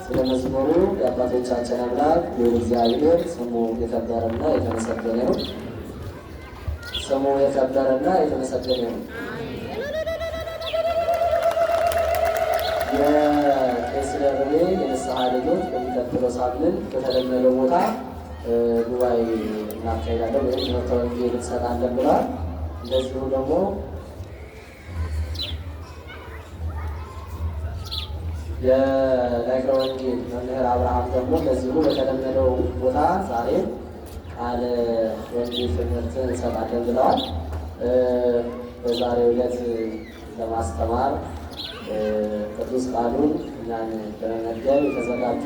ስለመዝሙሩ የአባቶቻችን አምላክ ልዑል እግዚአብሔር ስሙ የከበረና የተመሰገነ ይሁን። ስሙ የከበረና የተመሰገነ ይሁን። የቄስ ደብሬ የንስሐ ልጆች በሚቀጥለው ሳምንት በተለመደው ቦታ ጉባኤ እናካሄዳለን ወይም ትምህርተ ወንጌል እንሰጣለን ብለዋል። እንደዚሁ ደግሞ የላይከ ወንጌል መምህር አብርሃም ደግሞ እንደዚሁ በተለመደው ቦታ ዛሬ ቃለ ወንጌል ትምህርት እንሰጣለን ብለዋል። በዛሬው ዕለት ለማስተማር ቅዱስ ቃሉን እኛን ለመመገብ የተዘጋጁ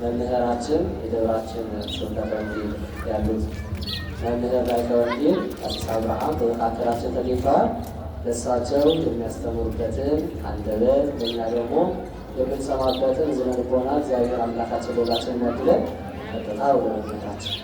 መምህራችን የደብራችን ስብከተ ወንጌል ያሉት መምህር ላይከ ወንጌል ቀሲስ አብርሃም በመካከላችን ተገኝተዋል። ለእሳቸው የሚያስተምሩበትን አንደበት ለእኛ ደግሞ የምንሰማበትን እዝነ ልቦና እግዚአብሔር አምላካችን ለሁላችን ያድለን። ቀጥታ ወደ መምህራችን።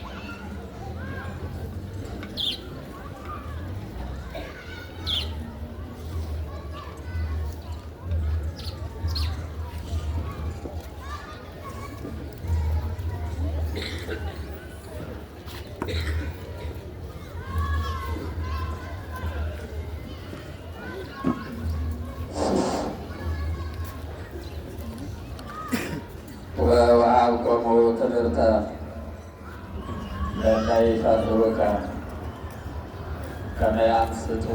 ወወሀብኮሙ ትምህርተ ለእለ ይፈርሁከ ከመ ያንስቱ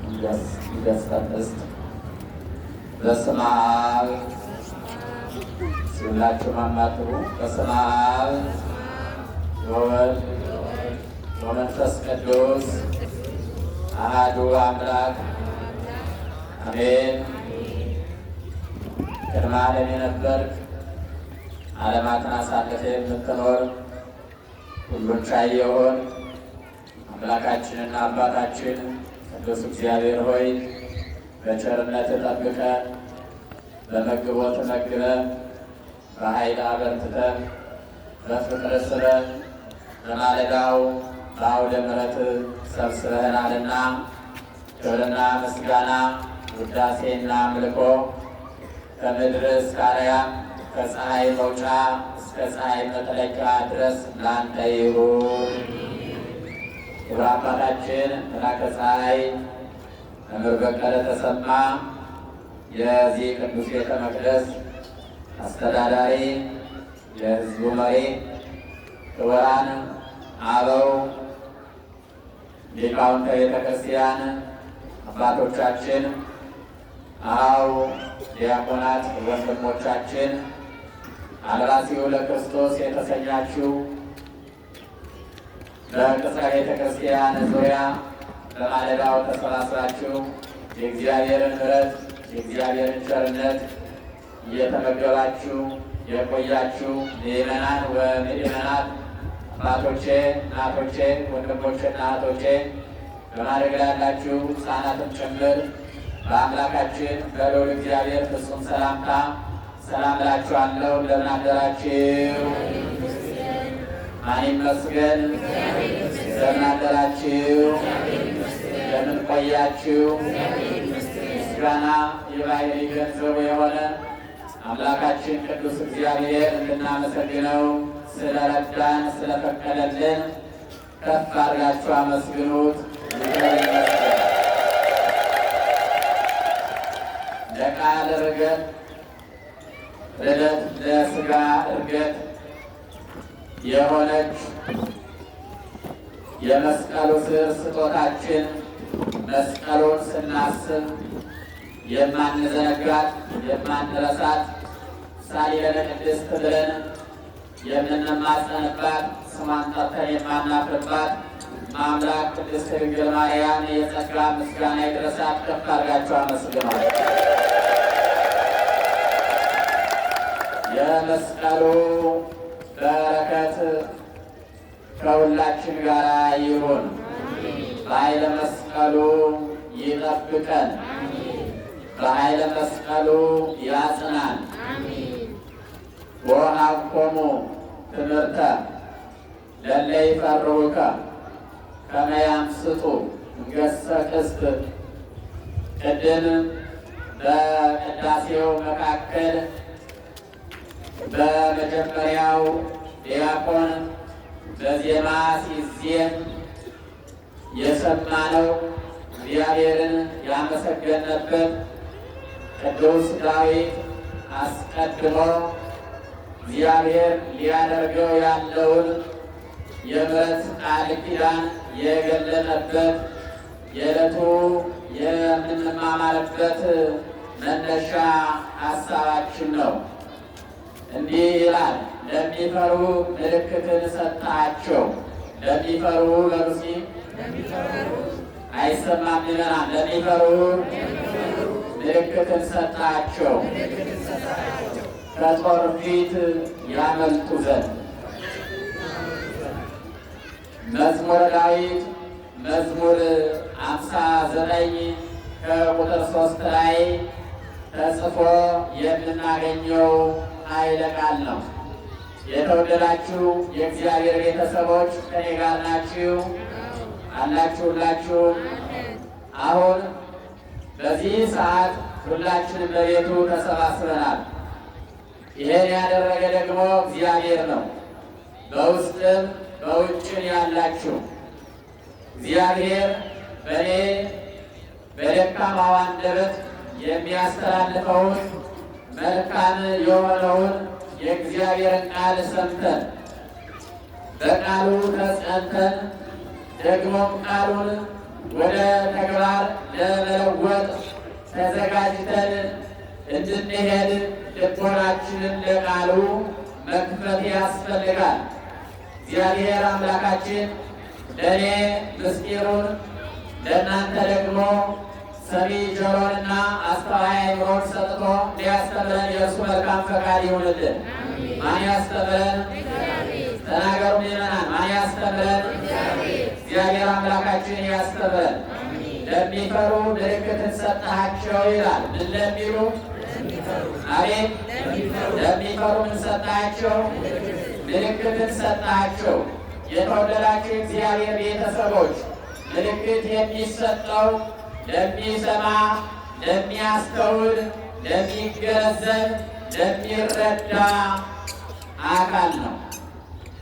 እምገጸ ቅስት። በስመ አብ ሲውላችሁ ማማጥሩ። በስመ አብ ወወልድ ወመንፈስ ቅዱስ አሐዱ አምላክ አሜን። ቅድመ ዓለም የነበርክ፣ ዓለማትን አሳልፈ የምትኖር፣ ሁሉን ቻይ የሆን አምላካችንና አባታችን ቅዱስ እግዚአብሔር ሆይ፣ በቸርነት ጠብቀ፣ በመግቦት መግበ፣ በኃይል አበርትተ፣ በፍቅር ስበ፣ በማለዳው በአውደ ምሕረት ሰብስበህናልና ክብርና ምስጋና ውዳሴና አምልኮ ከምድር እስከ አርያም፣ ከፀሐይ መውጫ እስከ ፀሐይ መጥለቂያ ድረስ ለአንተ ይሁን። ክቡር አባታችን መላከ ፀሐይ መምህር በቀለ ተሰማ፣ የዚህ ቅዱስ ቤተ መቅደስ አስተዳዳሪ፣ የሕዝቡ መሪ፣ ክቡራን አበው ሊቃውንተ ቤተ ክርስቲያን አባቶቻችን፣ አው ዲያቆናት ወንድሞቻችን፣ አልባሲሁ ለክርስቶስ የተሰኛችሁ፣ በቅጽረ ቤተ ክርስቲያን ዙሪያ በማለዳው ተሰባስባችሁ የእግዚአብሔርን ምሕረት፣ የእግዚአብሔርን ቸርነት እየተመገባችሁ የቆያችሁ ምዕመናን ወምዕመናት፣ አባቶቼ፣ እናቶቼ፣ ወንድሞቼ እና እህቶቼ፣ በማደግ ላይ ያላችሁ ሕፃናትም ጭምር፣ በአምላካችን በልዑል እግዚአብሔር ፍጹም ሰላምታ ሰላም እላችኋለሁ። እንደምን አደራችሁ? ማን ይመስገን? እንደምን አደራችሁ? እንደምን ቆያችሁ? ምስጋና የባሕርይ ገንዘቡ የሆነ አምላካችን ቅዱስ እግዚአብሔር እንድናመሰግነው ስለረዳን ስለፈቀደልን ከፍ አድርጋችሁ አመስግኑት። ለቃል ርገት ርደት ለስጋ እርገት የሆነች የመስቀሉ ስር ስጦታችን መስቀሉን ስናስብ የማንዘነጋት የማንረሳት ሳሊለነ ቅድስት ብለን የምንማጸንባት ስሟን ጠርተን የማናፍርባት ማምላክ ቅድስት ድንግል ማርያም የጸጋ ምስጋና ይድረሳት። ከፍ አድርጋችሁ አመስግኗል። የመስቀሉ በረከት ከሁላችን ጋር ይሁን። በኃይለ መስቀሉ ይጠብቀን፣ በኃይለ መስቀሉ ያጽናን። ወሀብኮሙ ትምህርተ ለእለ ይፈርሁከ ከመ ያምስጡ እምገጸ ቅስት። ቅድም በቅዳሴው መካከል በመጀመሪያው ዲያቆን በዜማ ሲዜም የሰማነው እግዚአብሔርን ያመሰገነበት ቅዱስ ዳዊት አስቀድሞ እግዚአብሔር ሊያደርገው ያለውን የምሕረት ቃል ኪዳን የገለጠበት የዕለቱ የምንማማርበት መነሻ ሀሳባችን ነው። እንዲህ ይላል፣ ለሚፈሩ ምልክትን ሰጣቸው። ለሚፈሩ በሉሲ አይሰማም ይለናል። ለሚፈሩ ምልክትን ሰጣቸው ከጦር ፊት ያመልጡ ዘንድ። መዝሙረ ዳዊት መዝሙር 59 ከቁጥር 3 ላይ ተጽፎ የምናገኘው ኃይለ ቃል ነው። የተወደዳችሁ የእግዚአብሔር ቤተሰቦች ከኔ ጋር ናችሁ አላችሁ? ሁላችሁ አሁን በዚህ ሰዓት ሁላችንም በቤቱ ተሰባስበናል። ይሄን ያደረገ ደግሞ እግዚአብሔር ነው። በውስጥም በውጭም ያላችሁ እግዚአብሔር በእኔ በደካማው አንደበት የሚያስተላልፈውን መልካም የሆነውን የእግዚአብሔርን ቃል ሰምተን በቃሉ ተጸንተን ደግሞም ቃሉን ወደ ተግባር ለመለወጥ ተዘጋጅተን እንድንሄድ ልቦናችንን ለቃሉ መክፈት ያስፈልጋል። እግዚአብሔር አምላካችን ለእኔ ምስጢሩን ለእናንተ ደግሞ ሰሚ ጆሮንና አስተዋይ አእምሮን ሰጥቶ ሊያስተምረን የእርሱ መልካም ፈቃድ ይሁንልን። ማን ያስተምረን? ተናገሩ ምእመናን። ማን ያስተምረን? እግዚአብሔር አምላካችን ያስተምረን። ለሚፈሩ ምልክትን ሰጣቸው ይላል። ምን ለሚሉ? አቤት፣ ለሚፈሩ ምን ሰጣቸው? ምልክትን ሰጣቸው። የተወደዳችሁ እግዚአብሔር ቤተሰቦች ምልክት የሚሰጠው ለሚሰማ፣ ለሚያስተውል፣ ለሚገነዘብ፣ ለሚረዳ አካል ነው።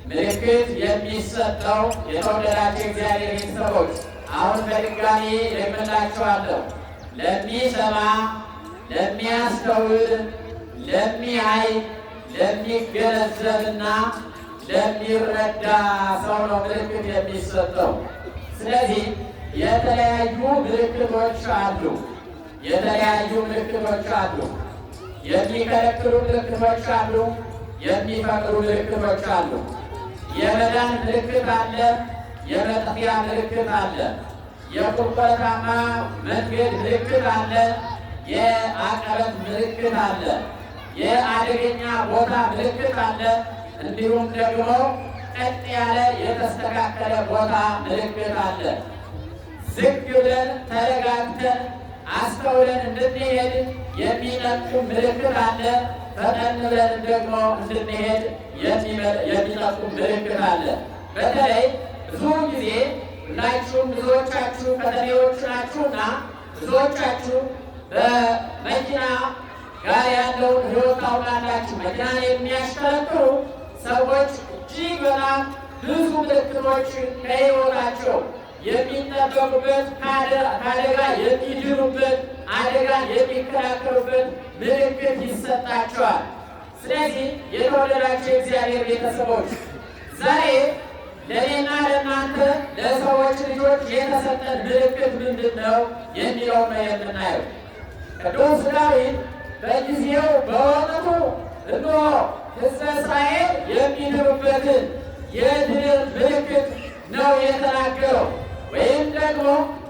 ምልክት የሚሰጠው የተወደዳችሁ እግዚአብሔር ቤተሰቦች አሁን በድጋሚ ደግምላችኋለሁ፣ ለሚሰማ፣ ለሚያስተውል፣ ለሚያይ፣ ለሚገነዘብና ለሚረዳ ሰው ነው ምልክት የሚሰጠው። ስለዚህ የተለያዩ ምልክቶች አሉ። የተለያዩ ምልክቶች አሉ። የሚከለክሉ ምልክቶች አሉ። የሚፈቅዱ ምልክቶች አሉ። የመዳን ምልክት አለ። የመጥፊያ ምልክት አለ። የቁልቁለታማ መንገድ ምልክት አለ። የአቀበት ምልክት አለ። የአደገኛ ቦታ ምልክት አለ። እንዲሁም ደግሞ ቀጥ ያለ የተስተካከለ ቦታ ምልክት አለ። ዝግ ብለን ተረጋግተን አስተውለን እንድንሄድ የሚጠቁም ምልክት አለ። ፈጠን ብለን ደግሞ እንድንሄድ የሚጠቁም ምልክት አለ። በተለይ ብዙ ጊዜ ሁላችሁም ብዙዎቻችሁ ከተሜዎች ናችሁና ብዙዎቻችሁ በመኪና ጋር ያለውን ሕይወት ታውቃላችሁ። መኪናን የሚያሽከረክሩ ሰዎች እጅግ በጣም ብዙ ምልክቶች ከሕይወታቸው የሚጠበቁበት፣ ከአደጋ የሚድኑበት፣ አደጋን የሚከላከሉበት ምልክት ይሰጣቸዋል። ስለዚህ የተወደዳቸው የእግዚአብሔር ቤተሰቦች፣ ዛሬ ለእኔና ለእናንተ ለሰዎች ልጆች የተሰጠን ምልክት ምንድን ነው የሚለው ነው የምናየው። ቅዱስ ዳዊት በጊዜው በወቅቱ እነሆ ሕዝበ እስራኤል የሚድኑበትን የድል ምልክት ነው የተናገረው። ወይም ደግሞ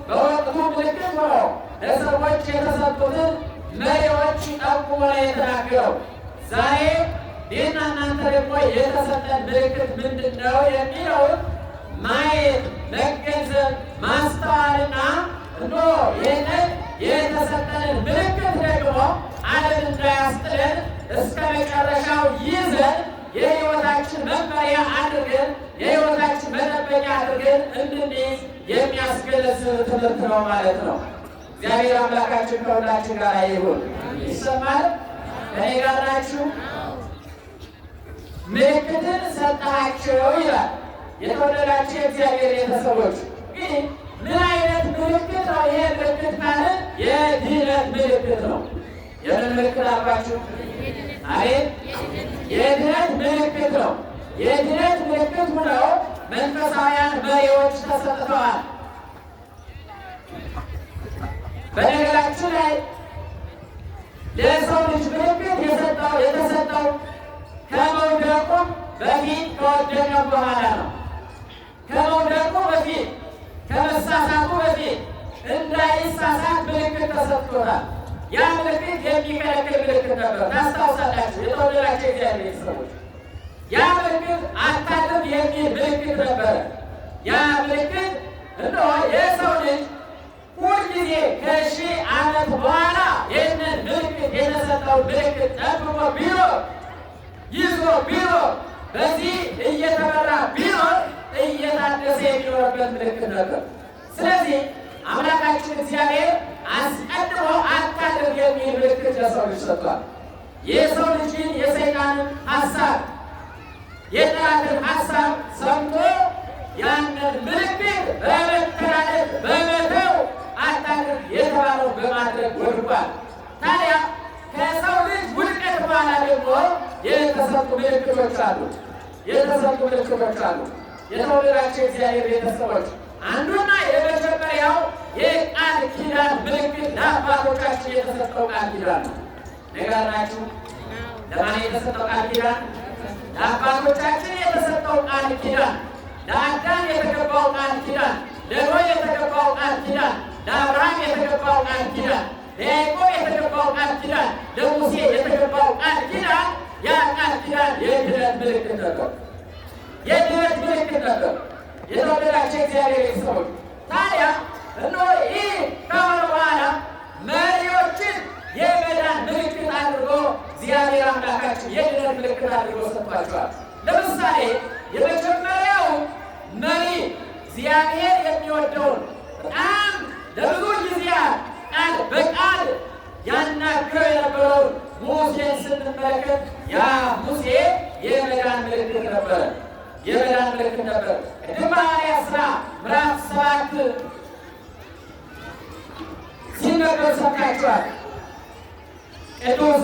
በወቅቱ ምልክት ሆኖ ለሰዎች የተሰጡትን መሪዎች ጠቁሞ ነው የተናገረው። ዛሬ እኔና እናንተ ደግሞ የተሰጠን ምልክት ምንድን ነው የሚለውን ማየት፣ መገንዘብ፣ ማስተዋልና እነሆ ይህንን የተሰጠንን ምልክት ደግሞ ዓለም እንዳያስጥለን እስከ መጨረሻው ይዘን የሕይወታችን መመሪያ አድርገን፣ የሕይወታችን መጠበቂያ አድርገን እንድንይዝ የሚያስገነዝብ ትምህርት ነው ማለት ነው። እግዚአብሔር አምላካችን ከሁላችን ጋር ይሁን። ይሰማል? ከእኔ ጋር ናችሁ? ምልክትን ሰጣቸው ይላል። የተወደዳችሁ የእግዚአብሔር ቤተሰቦች፣ እንግዲህ ምን አይነት ምልክት ነው? ይሄ ምልክት ማለት የድነት ምልክት ነው። የምን ምልክት አልኳችሁ? አቤት፣ የድነት ምልክት ነው። የድነት ምልክት ሆነው መንፈሳውያን መሪዎች ተሰጥተዋል። በነገራችን ላይ ለሰው ልጅ ምልክት የተሰጠው ከመውደቁም በፊት ከወደቀ በኋላ ነው። ከመውደቁ በፊት፣ ከመሳሳቱ በፊት እንዳይሳሳት ምልክት ተሰጥቶታል። ያ ምልክት የሚከለክል ምልክት ነበር። ታስታውሳላችሁ፣ የተወደዳቸው የእግዚአብሔር ቤተሰቦች፣ ያ ምልክት አታድርግ የሚል ምልክት ነበረ። ያ ምልክት እነሆ የሰው ልጅ ሁልጊዜ ከ1000 ዓመት በኋላ ይህንን ምልክት፣ የተሰጠው ምልክት ጠብቆ ቢኖር፣ ይዞ ቢኖር፣ በዚህ እየተመራ ቢኖር እየታደሰ የሚኖርበት ምልክት ነበር። ስለዚህ አምላካችን እግዚአብሔር አስቀድሞ አታድርግ የሚል ምልክት ለሰው ልጅ ሰጥቷል። የሰው ልጅ ግን የሰይጣንን ሀሳብ፣ የጠላትን ሀሳብ ሰምቶ ያንን ምልክት በመተላለፍ፣ በመተው፣ አታድርግ የተባለው በማድረግ ወድቋል። ታዲያ ከሰው ልጅ ውድቀት በኋላ ደግሞ የተሰጡ ምልክቶች አሉ። የተሰጡ ምልክቶች አሉ። የተወደዳቸው እግዚአብሔር ቤተሰቦች፣ አንዱና የመጀመሪያው የቃል ኪዳን ምልክት ለአባቶቻችን የተሰጠው ቃል ኪዳን ነው። ነገር ናችሁ። ለማን የተሰጠው ቃል ኪዳን? ለአባቶቻችን የተሰጠው ቃል ኪዳን፣ ለአዳም የተገባው ቃል ኪዳን፣ ለኖህ የተገባው ቃል ኪዳን፣ ለአብርሃም የተገባው ቃል ኪዳን፣ ለያዕቆብ የተገባው ቃል ኪዳን፣ ለሙሴ የተገባው ቃል ኪዳን፣ ያ ቃል ኪዳን የድነት ምልክት ነበር። የድነት ምልክት ነበር። የተወደዳቸው እግዚአብሔር ቤተሰቦች፣ ታዲያ እነሆ ይህ ከሆነ በኋላ መሪዎችን የመዳን ምልክት አድርጎ እግዚአብሔር አምላካችን የድነት ምልክት አድርጎ ሰጥቷቸዋል። ለምሳሌ የመጀመሪያው መሪ እግዚአብሔር የሚወደውን፣ በጣም ለብዙ ጊዜያት ቃል በቃል ያናግረው የነበረውን ሙሴን ስንመለከት ያ ሙሴ የመዳን ምልክት ነበረ። የመዳን ምልክት ነበር። ቅድም ሐዋርያት ሥራ ምዕራፍ 7 ሲነበብ ሰምታችኋል። ቅዱስ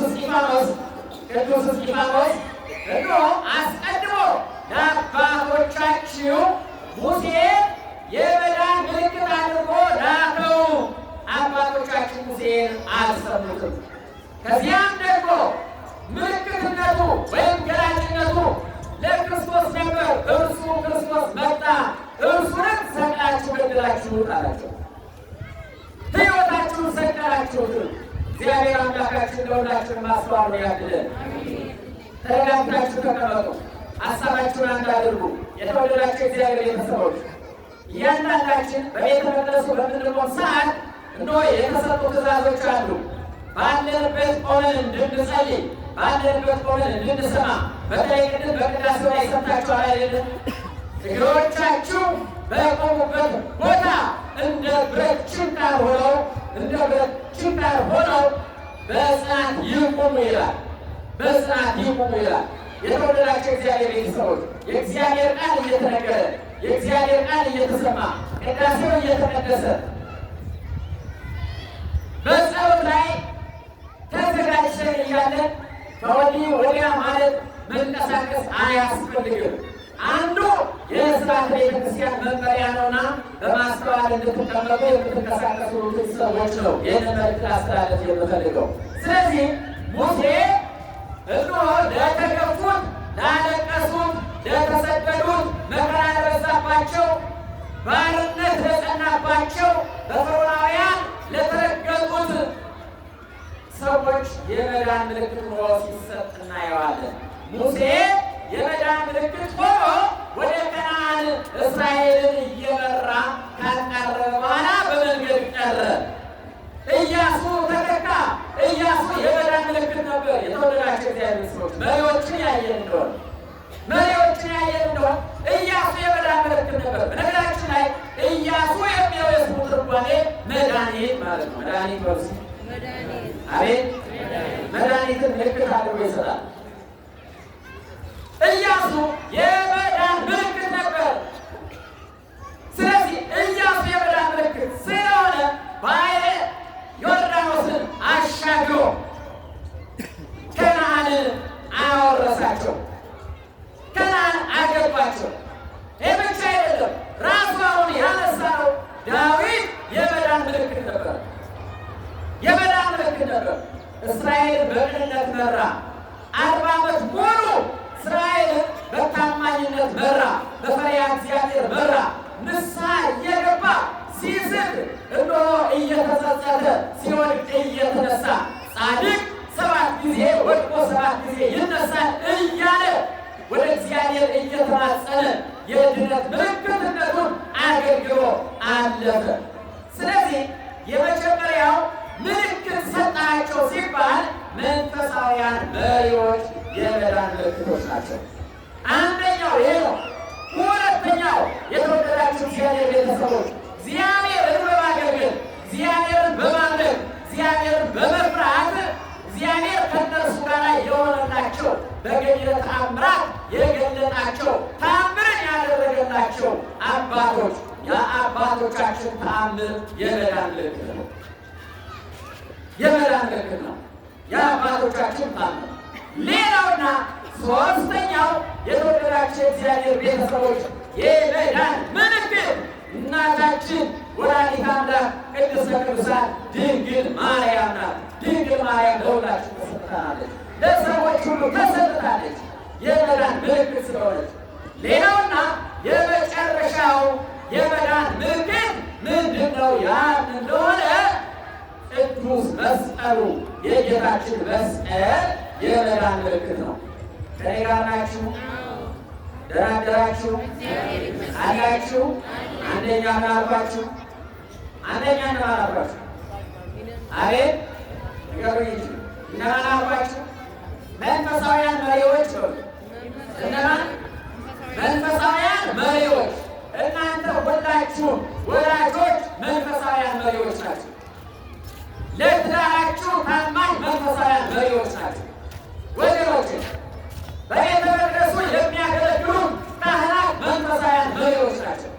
እስጢፋኖስ እነሆ አስቀድሞ ለአባቶቻችሁ ሙሴ የመዳን ምልክት አድርጎ ላከው፣ አባቶቻችሁ ሙሴን አልሰሙትም። ከዚያም ደግሞ ምልክትነቱ ወይም ገላጭነቱ ለክርስቶስ ነበር። እርሱ ክርስቶስ መጣ፣ እርሱንም ሰቅላችሁ ገደላችሁት አላቸው። ሕይወታችሁን ሰቀላችሁት። እግዚአብሔር አምላካችን ለሁላችን ማስተዋል ያድለን። ተረጋግታችሁ ተቀመጡ። ሀሳባችሁን አንድ አድርጉ። የተወደዳችሁ እግዚአብሔር ቤተሰቦች፣ እያንዳንዳችን በቤተ መቅደሱ በምንቆም ሰዓት እነሆ የተሰጡ ትእዛዞች አሉ። ባለንበት ቆመን እንድንጸልይ፣ ባለንበት ቆመን እንድንሰማ። በተለይ ቅድም በቅዳሴው ላይ ሰምታችኋል አይደለም? እግሮቻችሁ በቆሙበት ቦታ እንደ ብረት ችንካር ሆነው፣ እንደ ብረት ችንካር ሆነው በጽናት ይቁሙ ይላል። በጽናት ይቁሙ ይላል። የተወደዳቸው እግዚአብሔር ቤተሰቦች፣ የእግዚአብሔር ቃል እየተነገረ፣ የእግዚአብሔር ቃል እየተሰማ፣ ቅዳሴው እየተቀደሰ፣ በጸሎት ላይ ተዘጋጅተን እያለን ከወዲህ ወዲያ ማለት መንቀሳቀስ አያስፈልግም። አንዱ የስርዓተ ቤተክርስቲያን መመሪያ ነውና በማስተዋል እንድትቀመጡ የምትንቀሳቀሱትን ሰዎች ነው ይህንን መልዕክት ላስተላለፍ የምፈልገው። ስለዚህ ሙሴ እነሆ ለተገፉት፣ ላለቀሱት፣ ለተሰደዱት፣ መከራ ለበዛባቸው፣ ባርነት ለጸናባቸው፣ በፈርዖናውያን ለተረገጡት ሰዎች የመዳን ምልክት ሆኖ ሲሰጥ እናየዋለን። ሙሴ የመዳን ምልክት ሆኖ ወደ ከነዓን እስራኤልን እየመራ ካቃረበ በኋላ በመንገድ ቀረ። ኢያሱ ተተካ። ኢያሱ የመዳን ምልክት ነበር። የተወደዳቸው እግዚአብሔር ሰዎች፣ መሪዎችን ያየን እንደሆን ኢያሱ የመዳን ምልክት ነበር። በነገራችን ላይ ኢያሱ የሚለው የስሙ ትርጓሜ መድኃኒት ማለት ነው። መድኃኒት በሉ። አቤት፣ መድኃኒትን ምልክት አድርጎ ይሰጣል። ኢያሱ የመዳን ምልክት ነበር። ስለዚህ ኢያሱ የመዳን ምልክት ስለሆነ ባሕረ ዮርዳኖስን አሻግሮ ከነዓንን አወረሳቸው። ከነዓን አገባቸው። ይህ ብቻ አይደለም። ራሱ አሁን ያነሳነው ዳዊት የመዳን ምልክት ነበር። የመዳን ምልክት ነበር። እስራኤልን በቅንነት መራ። 40 ዓመት ሙሉ እስራኤልን በታማኝነት መራ። በፈሪሃ እግዚአብሔር መራ። ንስሐ እየገባ ሲስት እነሆ እየተጸጸተ፣ ሲወድቅ እየተነሳ፣ ጻድቅ ሰባት ጊዜ ወድቆ ሰባት ጊዜ ይነሳል እያለ ወደ እግዚአብሔር እየተማጸነ የድነት ምልክትነቱን አገልግሎ አለፈ። ስለዚህ የመጀመሪያው ምልክት ሰጣቸው ሲባል መንፈሳውያን መሪዎች የመዳን ምልክቶች ናቸው። አንደኛው ይሄ ነው። ሁለተኛው፣ የተወደዳችሁ እግዚአብሔር ቤተሰቦች፣ እግዚአብሔርን በማገልገል፣ እግዚአብሔርን በማምለክ፣ እግዚአብሔርን በመፍራት እግዚአብሔር ከእነርሱ ጋር የሆነላቸው፣ በገቢረ ተአምራት የገለጣቸው፣ ተአምርን ያደረገላቸው አባቶች፣ የአባቶቻችን ተአምር የመዳን ምልክት ነው። የመዳን ምልክት ነው። የአባቶቻችን ተአምር። ሌላውና ሶስተኛው፣ የተወደዳችሁ የእግዚአብሔር ቤተሰቦች፣ የመዳን ምልክት እናታችን ወላዲተ አምላክ ቅድስተ ቅዱሳን ድንግል ማርያም ናት። ድንግል ማርያም ለሁላችን ተሰጥታናለች፣ ለሰዎች ሁሉ ተሰጥታለች፣ የመዳን ምልክት ስለሆነች። ሌላውና የመጨረሻው የመዳን ምልክት ምንድን ነው? ያን እንደሆነ ቅዱስ መስቀሉ፣ የጌታችን መስቀል የመዳን ምልክት ነው። ከኔ ጋር ናችሁ? ደህና አደራችሁ? አላችሁ? አንደኛ ምን አልኳችሁ? አንደኛ እነማን አልኳችሁ? አቤት፣ ንገሩኝ እንጂ እነማን አልኳችሁ? መንፈሳውያን መሪዎች ነው። እነማን? መንፈሳውያን መሪዎች። እናንተ ሁላችሁም ወላጆች መንፈሳውያን መሪዎች ናቸው። ለትዳራችሁ ታማኝ መንፈሳውያን መሪዎች ናቸው። ወገኖች፣ በቤተ መቅደሱ የሚያገለግሉ ካህናት መንፈሳውያን መሪዎች ናቸው።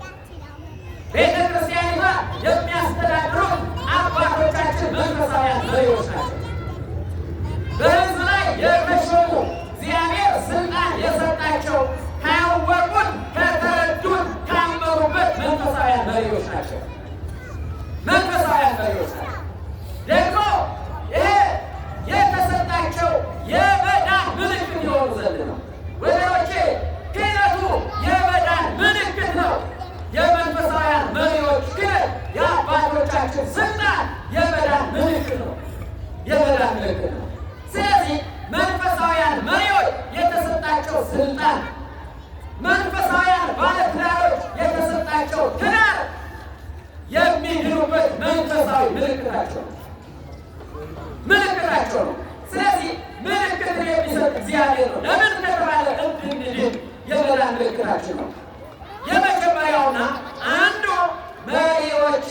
ቤተ ክርስቲያኒቷ የሚያስተዳድሩ አባቶቻችን መንፈሳውያን መሪዎች ናቸው። በሕዝብ ላይ የተሾሙ፣ እግዚአብሔር ስልጣን የሰጣቸው፣ ካወቁት፣ ከተረዱት፣ ካመኑበት መንፈሳውያን መሪዎች ናቸው። መንፈሳውያን መሪዎች ናቸው። ደግሞ ይሄ የተሰጣቸው የመዳን ምልክት የሆኑ ዘንድ ነው። ወገኖቼ፣ ክህነቱ የመዳን ምልክት ነው። የመንፈሳውያን መሪዎች ክህነት፣ የአባቶቻችን ስልጣን የመዳን ምልክት ነው። የመዳን ምልክት ነው። ስለዚህ መንፈሳውያን መሪዎች የተሰጣቸው ስልጣን፣ መንፈሳውያን ባለትዳሮች የተሰጣቸው ትዳር የሚድኑበት መንፈሳዊ ምልክታቸው ነው። ስለዚህ ምልክትን የሚሰጥ እግዚአብሔር ነው። ለምን ከተባለ እንድንድን የመዳን ምልክታችን ነው። የመጀመሪያውና አንዱ መሪዎች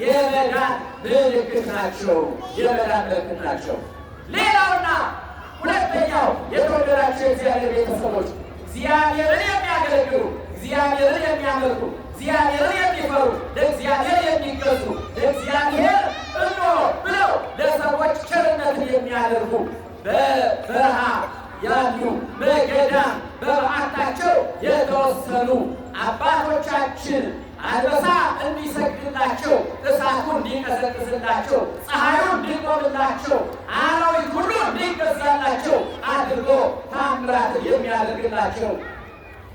የመዳን ምልክት ናቸው። የመዳን ምልክት ናቸው። ሌላውና ሁለተኛው የተወደዳቸው የእግዚአብሔር ቤተሰቦች እግዚአብሔርን የሚያገለግሉ፣ እግዚአብሔርን የሚያመልኩ፣ እግዚአብሔርን የሚፈሩ፣ ለእግዚአብሔር የሚገዙ፣ ለእግዚአብሔር እኖ ብለው ለሰዎች ቸርነትን የሚያደርጉ፣ በበረሃ ያሉ፣ በገዳም በበዓታቸው የተወሰኑ አባቶቻችን አንበሳ እንዲሰግድላቸው፣ እሳቱ እንዲቀዘቅዝላቸው፣ ፀሐዩ እንዲቆምላቸው፣ አራዊት ሁሉ እንዲገዛላቸው አድርጎ ታምራት የሚያደርግላቸው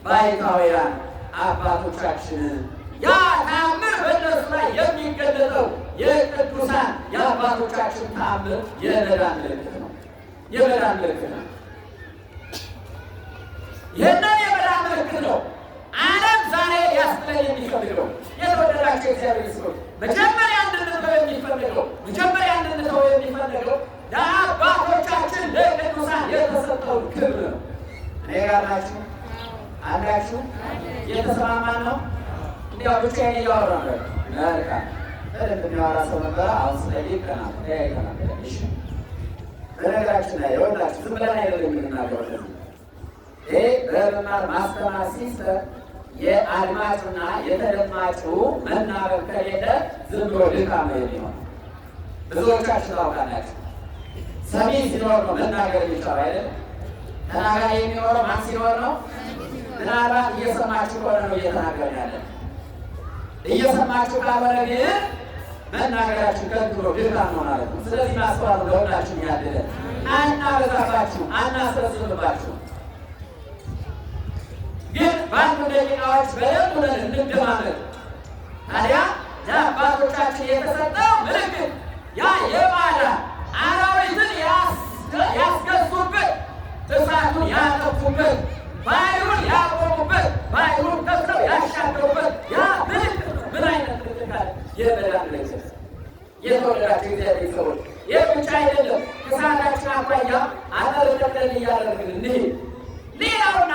ባይታውያን አባቶቻችን፣ ያ ተአምር በእነርሱ ላይ የሚገለጠው የቅዱሳን የአባቶቻችን ተአምር የመዳን ምልክት ነው። የመዳን ምልክት ነው። ይህንን የመዳን ምልክት ነው ዓለም ዛሬ ሊያስጥለን የሚፈልገው። የተወደዳቸው እግዚአብሔር ሰዎች፣ መጀመሪያ እንድንተው የሚፈልገው፣ መጀመሪያ እንድንተው የሚፈልገው ለአባቶቻችን ለቅዱሳን የተሰጠውን ክብር ነው። እኔ ጋር ናችሁ አላችሁ? የተሰማማን ነው? እንዲያው ብቻዬን እያወራ ነው። መልካም፣ በደንብ የሚያወራ ሰው ነበረ። አሁን ስጠይቅ ቀና ተያይተናል። እሺ፣ በነገራችን ላይ ይኸውላችሁ ዝም ብለን አይደለም የምንናገረው። ከዚህ ይሄ በመማር ማስተማር system የአድማጩና የተደማጩ መናበብ ከሌለ ዝም ብሎ ድካም ነው የሚሆነው። ብዙዎቻችሁ ታውቃላችሁ። ሰሚ ሲኖር ነው መናገር የሚቻለው አይደለም። ተናጋሪ የሚኖረው ማን ሲኖር ነው? ምናልባት እየሰማችሁ ከሆነ ነው እየተናገርን ያለን። እየሰማችሁ ካልሆነ ግን መናገራችሁ ከንቱ ነው፣ ድካም ነው ማለት ነው። ስለዚህ ማስተዋሉ ለሁላችሁ ያድለን። አናበዛባችሁ፣ አናስረዝምባችሁ። ግን በአንዱ ደቂቃዎች በደንብ ሆነን እንደማመጥ። ታዲያ ለአባቶቻችን የተሰጠው ምልክት ያ የባዳ አራዊትን ያስገዙበት፣ እሳቱን ያጠፉበት፣ ባህሩን ያቆሙበት፣ ባህሩን ከፍለው ያሻገሩበት ያ ምልክት ነው። ምን አይነት ምልክት አለ? የመዳን ምልክት። የተወደዳቸው እግዚአብሔር ሰዎች፣ ይህ ብቻ አይደለም። ከሰዓታችን አኳያ አጠር ጠቅለል እያደረግን እንሂድ። ሌላውና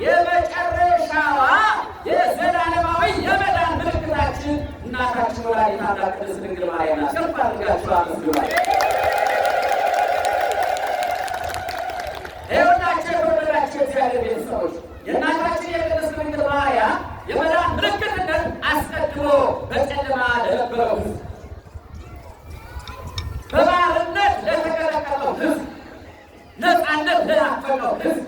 የመጨረሻዋ የዘላለማዊ የመዳን ምልክታችን እናታችን ወላዲተ አምላክ ቅድስት ድንግል ማርያም ናት። ከፍ አድርጋችሁ አመስግኗል። ይኸውላችሁ የተወደዳችሁ እግዚአብሔር ቤተሰቦች፣ የእናታችን የቅድስት ድንግል ማርያም የመዳን ምልክትነት አስቀድሞ በጨለማ ለነበረው ሕዝብ፣ በባርነት ለተቀጠቀጠው ሕዝብ፣ ነፃነት ለናፈቀው ሕዝብ፣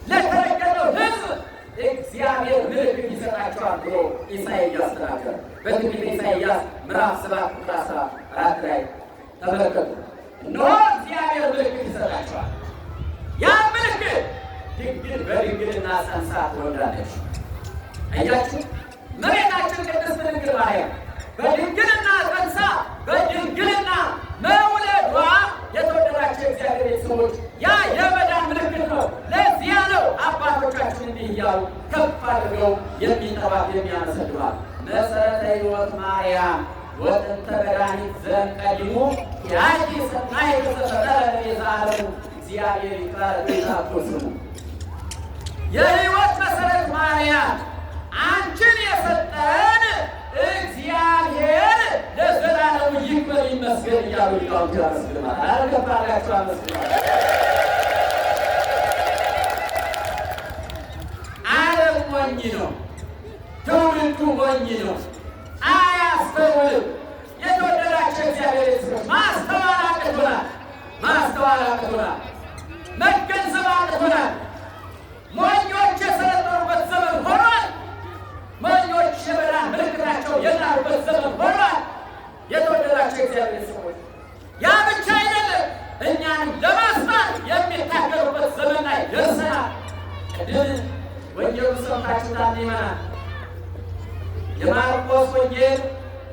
ለተረገጠው ሕዝብ እግዚአብሔር ምልክት ይሰጣቸዋል ብሎ ኢሳይያስ ተናገረ። በትንቢተ ኢሳይያስ ምዕራፍ 7 ቁጥር 14 ላይ ተመለከቱ። እነሆ እግዚአብሔር ምልክት ይሰጣቸዋል። ያ ምልክት ድንግል በድንግልና ጸንሳ ትወልዳለች። አያችሁ፣ እመቤታችን ቅድስት ድንግል ማርያም በድንግልና ጸንሳ በድንግልና መውለዷ የተወደዳቸው እግዚአብሔር ቤተሰቦች ያ የመዳን ምልክት ነው። ለዚያ ነው አባቶቻችን እንዲህ እያሉ ከፍ አድርገው የሚጠሯት፣ የሚያመሰግኗት። መሰረተ ሕይወት ማርያም ወጥንተ መድኃኒት ዘእምቀዲሙ ያቲ ሰናይ ተፈጠረ ለቤዛ ዓለሙ እግዚአብሔር ይባረክ ይታኮ ስሙ። የሕይወት መሰረት ማርያም፣ አንቺን የሰጠን እግዚአብሔር ለዘላለሙ ይክበር ይመስገን እያሉ ሊቃውንቱ ያመስግናል። ኧረ ከፍ አድርጋችሁ አመስግኗል። ዓለም ሞኝ ነው። ትውልዱ ሞኝ ነው። አያስተውልም። የተወደዳቸው እግዚአብሔር ቤተሰቦች፣ ማስተዋል አቅቶናል። ማስተዋል አቅቶናል። መገንዘብ አቅቶናል። ሞኞች የሰለጠኑበት ዘመን ሆኗል። ሞኞች የመዳን ምልክታቸው የጣሉበት ዘመን ሆኗል። የተወደዳቸው እግዚአብሔር ሰዎች፣ ያ ብቻ አይደለም፣ እኛን ለማስማት የሚታገሉበት ዘመን ላይ ደርሰናል። ቅድም ወንጌሉን ሰምታችሁታል ምዕመናን። የማርቆስ ወንጌል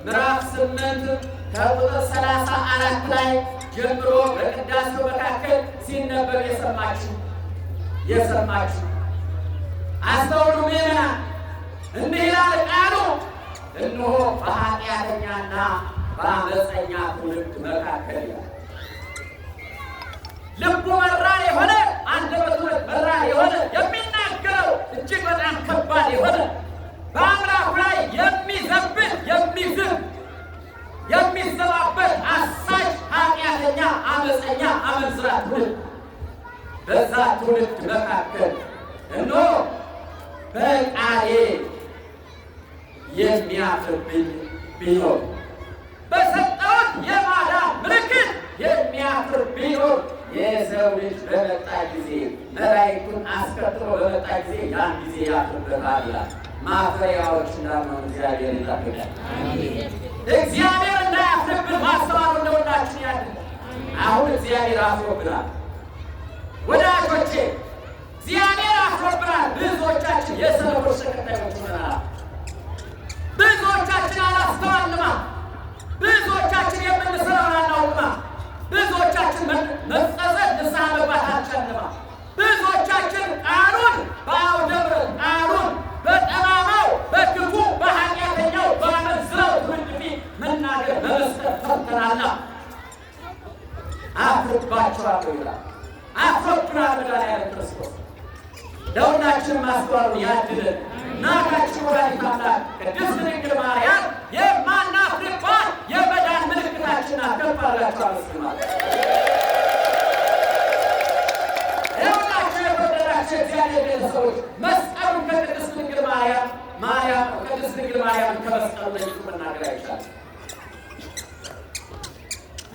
ምዕራፍ 8 ከቁጥር 34 ላይ ጀምሮ በቅዳሴው መካከል ሲነበብ የሰማችሁ አስተውሉ ምዕመናን። እንዲህ ይላል ቃሉ፣ እነሆ በኃጢአተኛና በአመፀኛ ትውልድ መካከል ይላል። ልቡ መራር የሆነ፣ አንደበቱ መራር የሆነ፣ የሚናገረው እጅግ በጣም ከባድ የሆነ፣ በአምላኩ ላይ የሚዘብት፣ የሚዝብ፣ የሚዘባበት አሳች ኃጢአተኛ አመፀኛ አመንዝራ ትውልድ፣ በዛ ትውልድ መካከል እነሆ በቃሌ የሚያፍርብኝ ቢኖር፣ በሰጠሁት የማዳን ምልክት የሚያፍር ቢኖር፣ የሰው ልጅ በመጣ ጊዜ፣ መላእክቱን አስከትሎ በመጣ ጊዜ ያን ጊዜ ያፍርበታል ይላል። ማፈሪያዎች እንዳንሆን እግዚአብሔር ይጠብቃል። እግዚአብሔር እንዳያፍርብን ማስተዋሉ እንደሁላችን ያድርግ። አሁን እግዚአብሔር አፍሮብናል ወዳጆቼ፣ እግዚአብሔር አፍሮብናል። ብዙዎቻችን የሰነፎች ተከታዮች ሆነናል። ብዙዎቻችን አላስተዋልንማ። ብዙዎቻችን የምንሰራውን አናውቅማ። ብዙዎቻችን መጸጸት፣ ንስሐ መግባት አልቻልንማ። ብዙዎቻችን ቃሉን በአውደ ምሕረት፣ ቃሉን በጠማማው፣ በክፉ፣ በኃጢአተኛው፣ በአመንዝራው ትውልድ ፊት መናገር መመስከር ፈርተናልና አፍርባቸዋለሁ ይላል። አፍሮብናል መድኃኒዓለም ክርስቶስ። ለሁላችንም ማስተዋሉን ያድለን። እናታችን ወላዲተ አምላክ ቅድስት ድንግል ማርያም የማናፍርባት የመዳን ምልክታችን ናት። ከፍ አድርጋችሁ አመስግኗት። ይኸውላችሁ የተወደዳችሁ የእግዚአብሔር ቤተሰቦች፣ መስቀሉን ከቅድስት ድንግል ማርያም፣ ቅድስት ድንግል ማርያም ከመስቀሉ ለይቶ መናገር አይቻልም።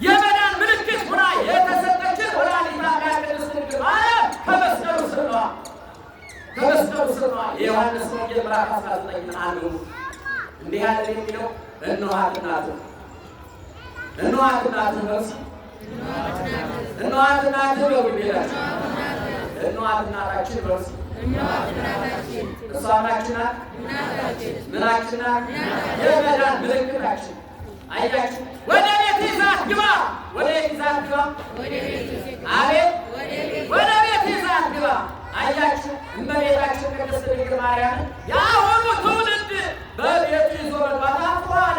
የመዳን ምልክት ሆና የተሰጠችን ወላዲተ አምላክ ቅድስት ድንግል ማርያም ከመስቀሉ ስር ነዋ። ከመስቀሉ ስር ነዋ። የዮሐንስ ወንጌል ምዕራፍ 19 አንዱ እንዲህ ያለ የሚለው እነኋት እናትህ፣ እነኋት እናትህ ነው። እነኋት እናትህ ነው ቤታችን፣ እነኋት እናታችን ነው። እሷ ምናችን ናት? ምናችን ናት? የመዳን ምልክታችን። አያችሁ፣ ወደ ቤት ይዛት ግባ፣ ወደ ቤት ይዛት ግባ፣ አቤት ወደ ቤት ይዛት ግባ። አያችሁ፣ እመቤታችን ቅድስት ድንግል ማርያም የአሁኑ ትውልድ በቤቱ ይዞ መግባት አፍሯል።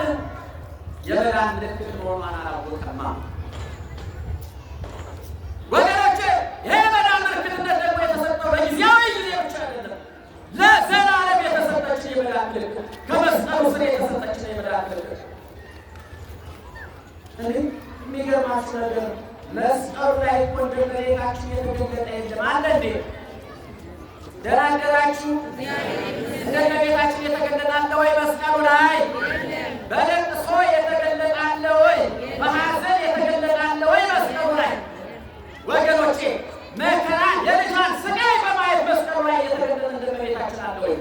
የመዳን ምልክት መሆኗን አላወቀማ። ወገኖቼ፣ ይሄ የመዳን ምልክትነት ደግሞ የተሰጠው በጊዜያዊ ጊዜ ብቻ አይደለም፣ ለዘላለም የተሰጠችን የመዳን ምልክት፣ ከመስቀሉ ስር የተሰጠችን የመዳን ምልክት። እንዴ፣ የሚገርማችሁ ነገር መስቀሉ ላይ እኮ እንደ እመቤታችን የተገለጠ የለም። አለ እንዴ? ደህና አደራችሁ። እንደ እመቤታችን የተገለጠ አለ ወይ መስቀሉ ላይ? በለቅሶ የተገለጠ አለ ወይ? በሐዘን የተገለጠ አለ ወይ መስቀሉ ላይ? ወገኖቼ፣ መከራ የልጇን ስቃይ በማየት መስቀሉ ላይ የተገለጠ እንደ እመቤታችን አለ ወይ?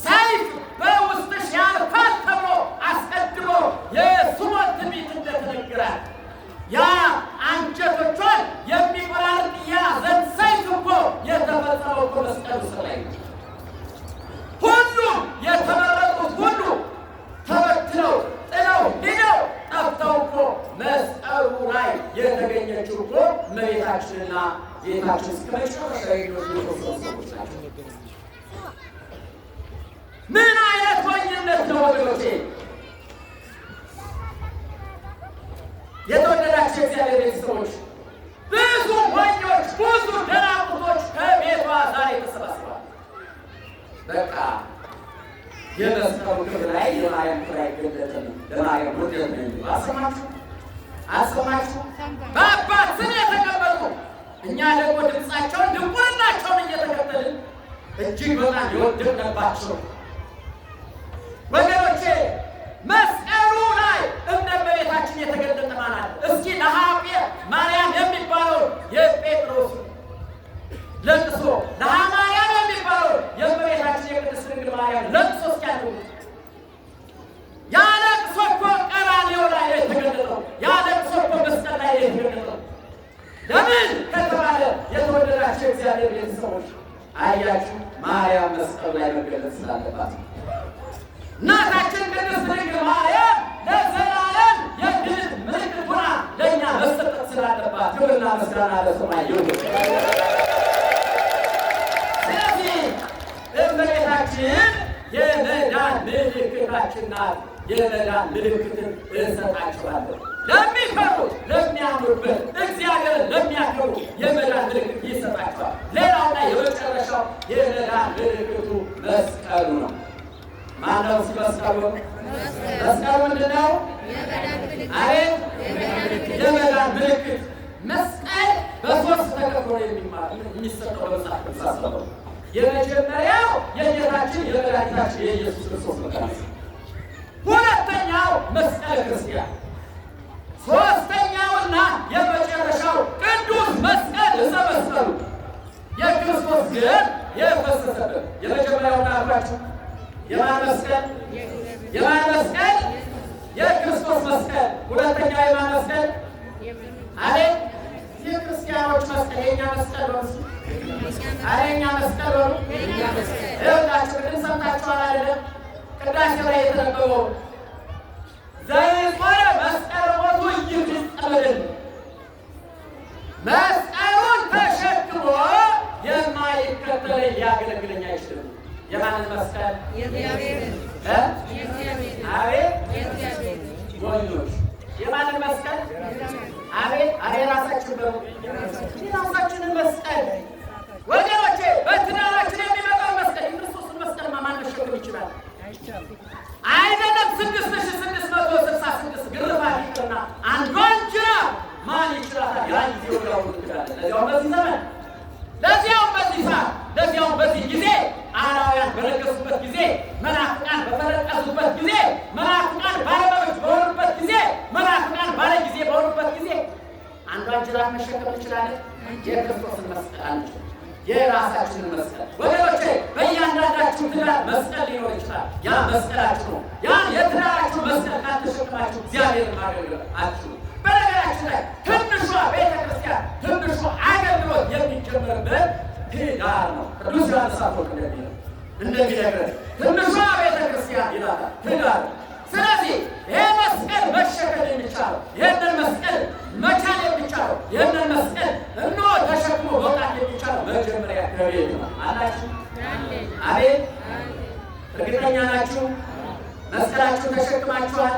ሰይፍ በውስጥሽ ያልፋል ተብሎ አስቀድሞ የስሞን ትንቢት እንደተነገራት፣ ያ አንጀቶቿን የሚቆራርጥ የሐዘን ሰይፍ እኮ የተፈጸመው እኮ መስቀሉ ስር ላይ ነው። ሁሉም የተመረጡት ሁሉ ተበትነው፣ ጥለው ሂደው፣ ጠፍተው እኮ መስቀሉ ላይ የተገኘችው እኮ እመቤታችንና ጌታችን እስከ መጨረሻ የሚወዱ የተወሰኑ ሰዎች ናቸው። ምን አይነት ሞኝነት ነው ወገኖቼ? የተወደዳችሁ የእግዚአብሔር ቤተሰቦች፣ ብዙ ሞኞች፣ ብዙ ደናቁቶች ከቤቷ ዛሬ ተሰባስበዋል። በቃ የመስቀሉ ክብር ላይ የማርያም ክብር አይገለጥም፣ ለማርያም ውርደት ነው የሚሉ አሰማችሁ አሰማችሁ። በአባት ስም የተቀመጡ፣ እኛ ደግሞ ድምፃቸውን ድንቁርናቸውን እየተከተልን እጅግ በጣም የወደቅንባቸው ወገኖቼ፣ መስቀሉ ላይ እንደ እመቤታችን የተገለጠ ማን አለ? እስኪ ለሐጴ ማርያም የሚባለው የጴጥሮስ ለቅሶ፣ ለሐ ማርያም የሚባለው የእመቤታችን የቅድስት ድንግል ማርያም ለቅሶ እስኪ ያድርጉት። ያ ለቅሶ እኮ ቀራንዮ ላይ ነው የተገለጠው። ያ ለቅሶ እኮ መስቀል ላይ ነው የተገለጠው። ለምን ከተባለ የተወደዳቸው የእግዚአብሔር ቤተሰቦች፣ አያችሁ፣ ማርያም መስቀሉ ላይ መገለጥ ስላለባት፣ እናታችን ቅድስት ድንግል ማርያም ለዘላለም የድል ምልክት ሆና ለእኛ መሰጠት ስላለባት ክብርና ምስጋና ለስሟ ይሁን። ስለዚህ እመቤታችን የመዳን ምልክታችን ናት። የመዳን ምልክትን እሰጣችኋለሁ። ለሚፈሩት፣ ለሚያምኑበት፣ እግዚአብሔርን ለሚያከብሩ የመዳን ምልክት ይሰጣቸዋል። ሌላውና የመጨረሻው የመዳን ምልክቱ መስቀሉ ነው። ማነው? መስቀሉ፣ መስቀሉ ምንድን ነው? አቤት የመዳን ምልክት። መስቀል በሶስት ተከፍሎ የሚሰጠው በመጽሐፍ ቅዱስ አስተምሮ። የመጀመሪያው የጌታችን የመድኃኒታችን የኢየሱስ ክርስቶስ መከራ፣ ሁለተኛው መስቀለ ክርስቲያን፣ ሶስተኛውና የመጨረሻው ቅዱስ መስቀል ዕፀ መስቀሉ የክርስቶስ ደም የፈሰሰበት። የመጀመሪያውን አልኳችሁ። የማን መስቀል? የማን መስቀል? የክርስቶስ መስቀል። ሁለተኛው የማን መስቀል? አቤት የክርስቲያኖች መስቀል፣ የእኛ መስቀል ነው። አረ የእኛ መስቀል ነው። ይኸውላችሁ ቅድም ሰምታችኋል አይደለም? ቅዳሴ ላይ የተነበበው ዘይጾረ መስቀለ ሞቱ ኢይፍጸም፣ መስቀሉን ተሸክሞ የማይከተለኝ ሊያገለግለኝ አይችልም። የማንን መስቀል? አቤት ሞኞች፣ የማንን መስቀል? አቤት አቤት፣ ራሳችን በሉ፣ የራሳችንን መስቀል ወገኖቼ፣ በትዳራችን የሚመጣው መስቀል። የክርስቶስን መስቀል ማን መሸከም ይችላል? አይደለም 6666 ግርፋት ይቅርና አንዷን ጅራፍ ማን ይችላታል? ያን ጊዜ ወዲያውኑ ትክዳለህ። ለዚያውም በዚህ ዘመን፣ ለዚያውም በዚህ ሰዓት፣ ለዚያውም በዚህ ጊዜ፣ አላውያን በነገሱበት ጊዜ፣ መናፍቃን በፈረቀዙበት ጊዜ፣ መናፍቃን ባለመብት በሆኑበት ጊዜ፣ መናፍቃን ባለ ጊዜ በሆኑበት ጊዜ አንዷን ጅራፍ መሸከም እንችላለን? የክርስቶስን መስቀል አንችልም። የራሳችንን መስቀል ወገኖቼ፣ በእያንዳንዳችሁ ትዳር መስቀል ሊኖር ይችላል። ያ መስቀላችሁ ነው። ያ የትዳራችሁ መስቀል ካልተሸከማችሁ እግዚአብሔርን ማገልገል አትችሉም። በነገራችን ላይ ትንሿ ቤተክርስቲያን፣ ትንሿ አገልግሎት የሚጀመርበት ትዳር ነው። ቅዱስ ዮሐንስ አፈወርቅ እንደሚለው፣ እንደሚነግረን ትንሿ ቤተክርስቲያን ይላታል ትዳር። ስለዚህ ይሄ መስቀል መሸከም የሚቻለው፣ ይህንን መስቀል መቻል የሚቻለው፣ ይህንን መስቀል እነሆ ተሸክሞ መውጣት የሚቻለው መጀመሪያ ከቤት ነው። አላችሁ? አቤት እርግጠኛ ናችሁ? መስቀላችሁ ተሸክማችኋል?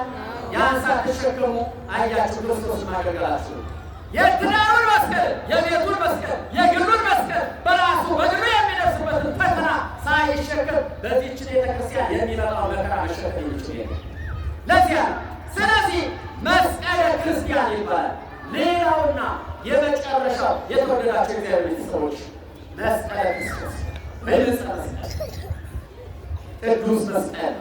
ያን ሳትሸከሙ አያችሁ ክርስቶስ ማገልገላችሁ። የትዳሩን መስቀል፣ የቤቱን መስቀል፣ የግሉን መስቀል፣ በራሱ በግሉ የሚደርስበትን ፈተና ሳይሸከም በዚህች ቤተክርስቲያን የሚመጣው መከራ መሸከም የሚችል የለም። ለዚያ ስለዚህ መስቀለ ክርስቲያን ይባላል። ሌላውና የመጨረሻው የተወደዳቸው እግዚአብሔር ቤተሰቦች መስቀለ ክርስቶስ በዕፀ መስቀል፣ ቅዱስ መስቀል፣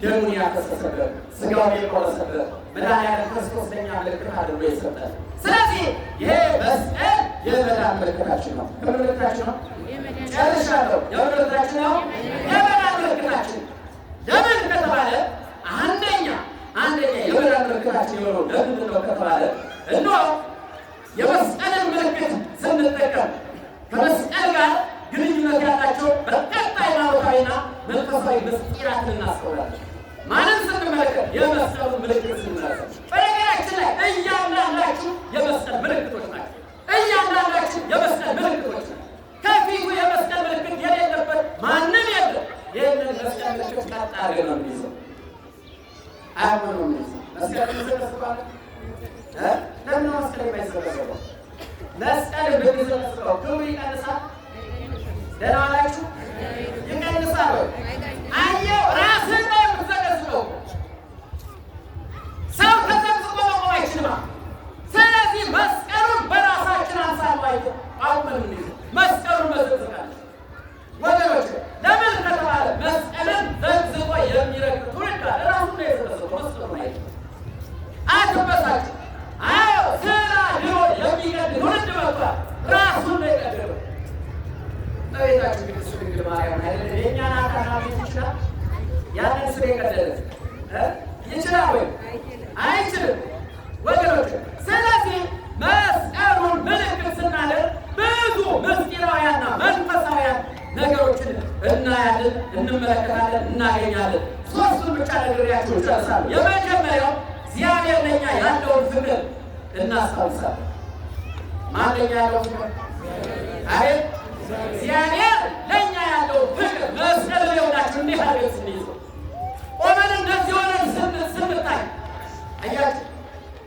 ደሙን ያፈሰሰበት፣ ስጋውን የቆረሰበት፣ መድኃኒዓለም ክርስቶስ ለእኛ ምልክት አድርጎ የሰጠን። ስለዚህ ይሄ መስቀል የመዳን ምልክታችን ነው። ከምን ምልክታችን ነው? ጨርሻለሁ። የምን ምልክታችን ነው? የመዳን ምልክታችን። ለምን ከተባለ አንደኛ የመዳን ምልክታችን የሆነው ለምንድን ነው ከተባለ እነሆ የመስቀልን ምልክት ስንጠቀም ከመስቀል ጋር ግንኙነት ያላቸው በርካታ ሃይማኖታዊና መንፈሳዊ ምስጢራትን እናስተውላለን። ማንም ስንመለከት፣ የመስቀሉን ምልክት ስንመለከት፣ በነገራችን ላይ እያንዳንዳችሁ የመስቀል ምልክቶች ናቸው። እያንዳንዳችሁ የመስቀል ምልክቶች ናቸው። ከፊቱ የመስቀል ምልክት የሌለበት ማንም የለም። ይህንን መስቀል ምልክት ቀጥ አድርገን ነው የሚይዘው። አያምኑ ነው የሚይዘው። መስቀል ይዘቀዝቀዋል። ለምን ነው መስቀል የማይዘቀዘቀው? መስቀል ብንዘቀዝቀው ክብሩ ይቀንሳል? ደህና ዋላችሁ? ይቀንሳል ወይ? አየው፣ ራስህን ነው የምትዘቀዝቀው። ሰው ተዘቅዝቆ መቆም አይችልም። ስለዚህ መስቀሉን በራሳችን አምሳል አይቶ አቁመን እንይዘው። መስቀሉን መዘቅዘቃለን ወገኖች። ለምን ከተባለ መስቀልን ዘቅዝቆ የሚረግጥ ትውልድ አለ። ራሱን ነው የዘቀዘቀው፣ መስቀሉን አይቶ። አትበሳጩ። አዎ ስራ ድሮ የሚቀድ ትውልድ መጥቷል። ራሱን ነው የቀደደው። እመቤታችን ቅድስት ድንግል ማርያም አይደል የእኛን አካል ማግኘት ይችላል? ያንን ስለ የቀደደ ይችላል ወይ? አይችልም ወገኖች። ስለዚህ መስቀሉን ምልክት ስናደርግ ብዙ ምስጢራውያንና መንፈሳውያን ነገሮችን እናያለን፣ እንመለከታለን፣ እናገኛለን። ሶስቱን ብቻ ነግሬያችሁ እጨርሳለሁ። የመጀመሪያው እግዚአብሔር ለእኛ ያለውን ፍቅር እናስታውሳለን። ማን ለእኛ ያለው ፍቅር? አቤት እግዚአብሔር ለእኛ ያለው ፍቅር። መስቀል ሊሆናችሁ እንዲህ አድርገን ስንይዘው፣ ቆመን እንደዚህ ሆነን ስንታይ፣ አያችሁ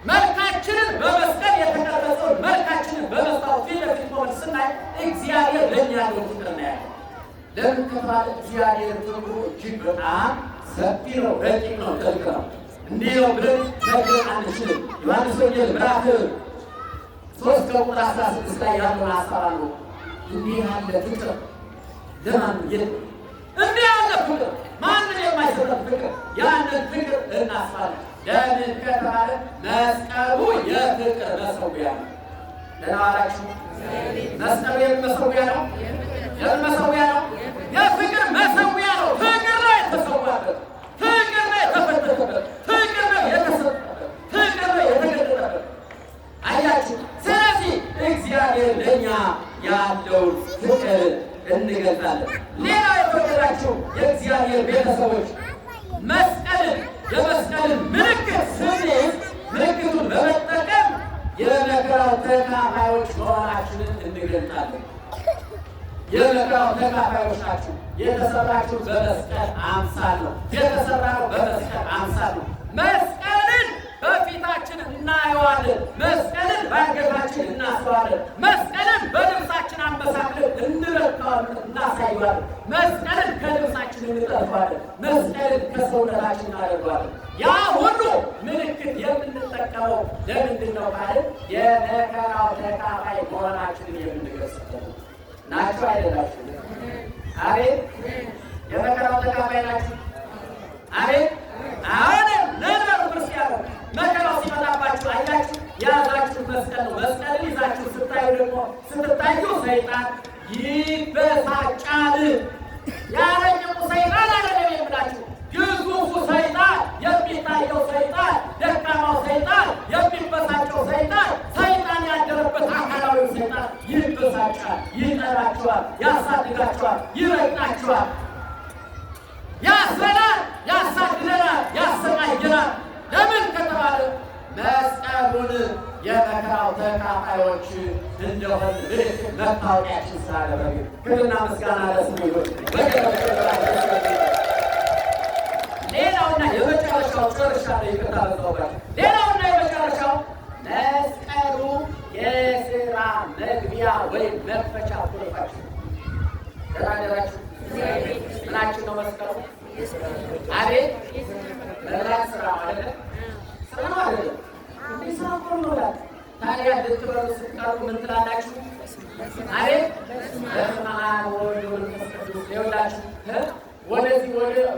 መልካችንን በመስቀል የተቀረጸውን መልካችንን በመስታወት ፊት ለፊት ቆመን ስናይ እግዚአብሔር ለእኛ ያለውን ፍቅር እናያለን። ለምን ከተባለ እግዚአብሔር ፍቅሩ እጅግ በጣም ሰፊ ነው፣ ረቂቅ ነው፣ ጥልቅ ነው። እንዲህ ነው ብለን መግለጽ አንችልም። ዮሐንስ ወንጌል ምዕራፍ 3 ከቁጥር 16 ላይ ያለውን ሀሳብ አለው። እንዲህ ያለ ፍቅር ለማንም የለም። እንዲህ ያለ ፍቅር ማንም የማይሰጠን ፍቅር፣ ያንን ፍቅር እናስባለን። ለምን ከተባለ መስቀሉ የፍቅር መሰዊያ ነው። ደህና ዋላችሁ። መስቀሉ የምን መሰዊያ ነው? የምን መሰዊያ ነው? የፍቅር መሰዊያ ነው። ፍቅር ነው የተሰዋበት፣ ፍቅር ነው የተፈተተበት፣ ፍቅር ነው የተሰጠበት፣ ፍቅር ነው የተገለጠበት። አያችሁ። ስለዚህ እግዚአብሔር ለእኛ ያለውን ፍቅር እንገልጻለን። ሌላ የተወደዳችሁ የእግዚአብሔር ቤተሰቦች መስቀልን የመስቀልን ምልክት ስንይዝ ምልክቱን በመጠቀም የመከራው ተካፋዮች መሆናችንን እንገልጣለን። የመከራው ተካፋዮች ናችሁ። የተሰራችሁ በመስቀል አምሳል ነው። የተሰራው በመስቀል አምሳል ነው። መስቀልን በፊታችን እናየዋለን። መስቀልን በአንገታችን እናስረዋለን። መስቀልን በልብሳችን አመሳክለን እንለካዋለን፣ እናሳየዋለን። መስቀልን ከልብሳችን እንጠልፈዋለን። መስቀልን ከሰውነታችን እናደርገዋለን። ያ ሁሉ ምልክት የምንጠቀመው ለምንድን ነው ካልን የመከራው ተካፋይ መሆናችንን የምንገልጽበት ነው። ናችሁ አይደላችሁ? አቤት፣ የመከራው ተካፋይ ናችሁ? አቤት፣ አሁን ለነበሩ ክርስቲያኖች መከራው ሲመጣባችሁ አያችሁ፣ የያዛችሁ መስቀል ነው። መስቀልን ይዛችሁ ስታዩ ደግሞ ስትታዩ ሰይጣን ይበሳጫል። ያረቂቁ ሰይጣን አይደለም የምላችሁ፣ ግዙፉ ሰይጣን፣ የሚታየው ሰይጣን፣ ደካማው ሰይጣን፣ የሚበሳጨው ሰይጣን፣ ሰይጣን ያደረበት አካላዊው ሰይጣን ይበሳጫል፣ ይጠላችኋል፣ ያሳድዳችኋል፣ ይረግጣችኋል፣ ያስረናል፣ ያሳድደናል፣ ያሰቃየናል። ለምን ከተባለ መስቀሉን የመከራው ተካፋዮች እንደሆን ምልክት መታወቂያችን ስላደረግን ክብርና ምስጋና ለስሙ ይሁን። ሌላውና የመጨረሻው ጨርሻለሁ፣ ይቅርታ በዛሁባችሁ። ሌላውና የመጨረሻው መስቀሉ የስራ መግቢያ ወይም መክፈቻ ቁልፋችን። ደህና አደራችሁ። ምናችን ነው መስቀሉ? አቤት፣ መብላት ስራ ነው አይደለ? ስራ ነው አይደለም? እንዴ ስራ እኮ ነው መብላት። ታዲያ ልትበሉ ስትቀርቡ ምን ትላላችሁ? አቤት፣ በስመ አብ ወወልድ ወመንፈስ ቅዱስ። ይኸውላችሁ ወደዚህ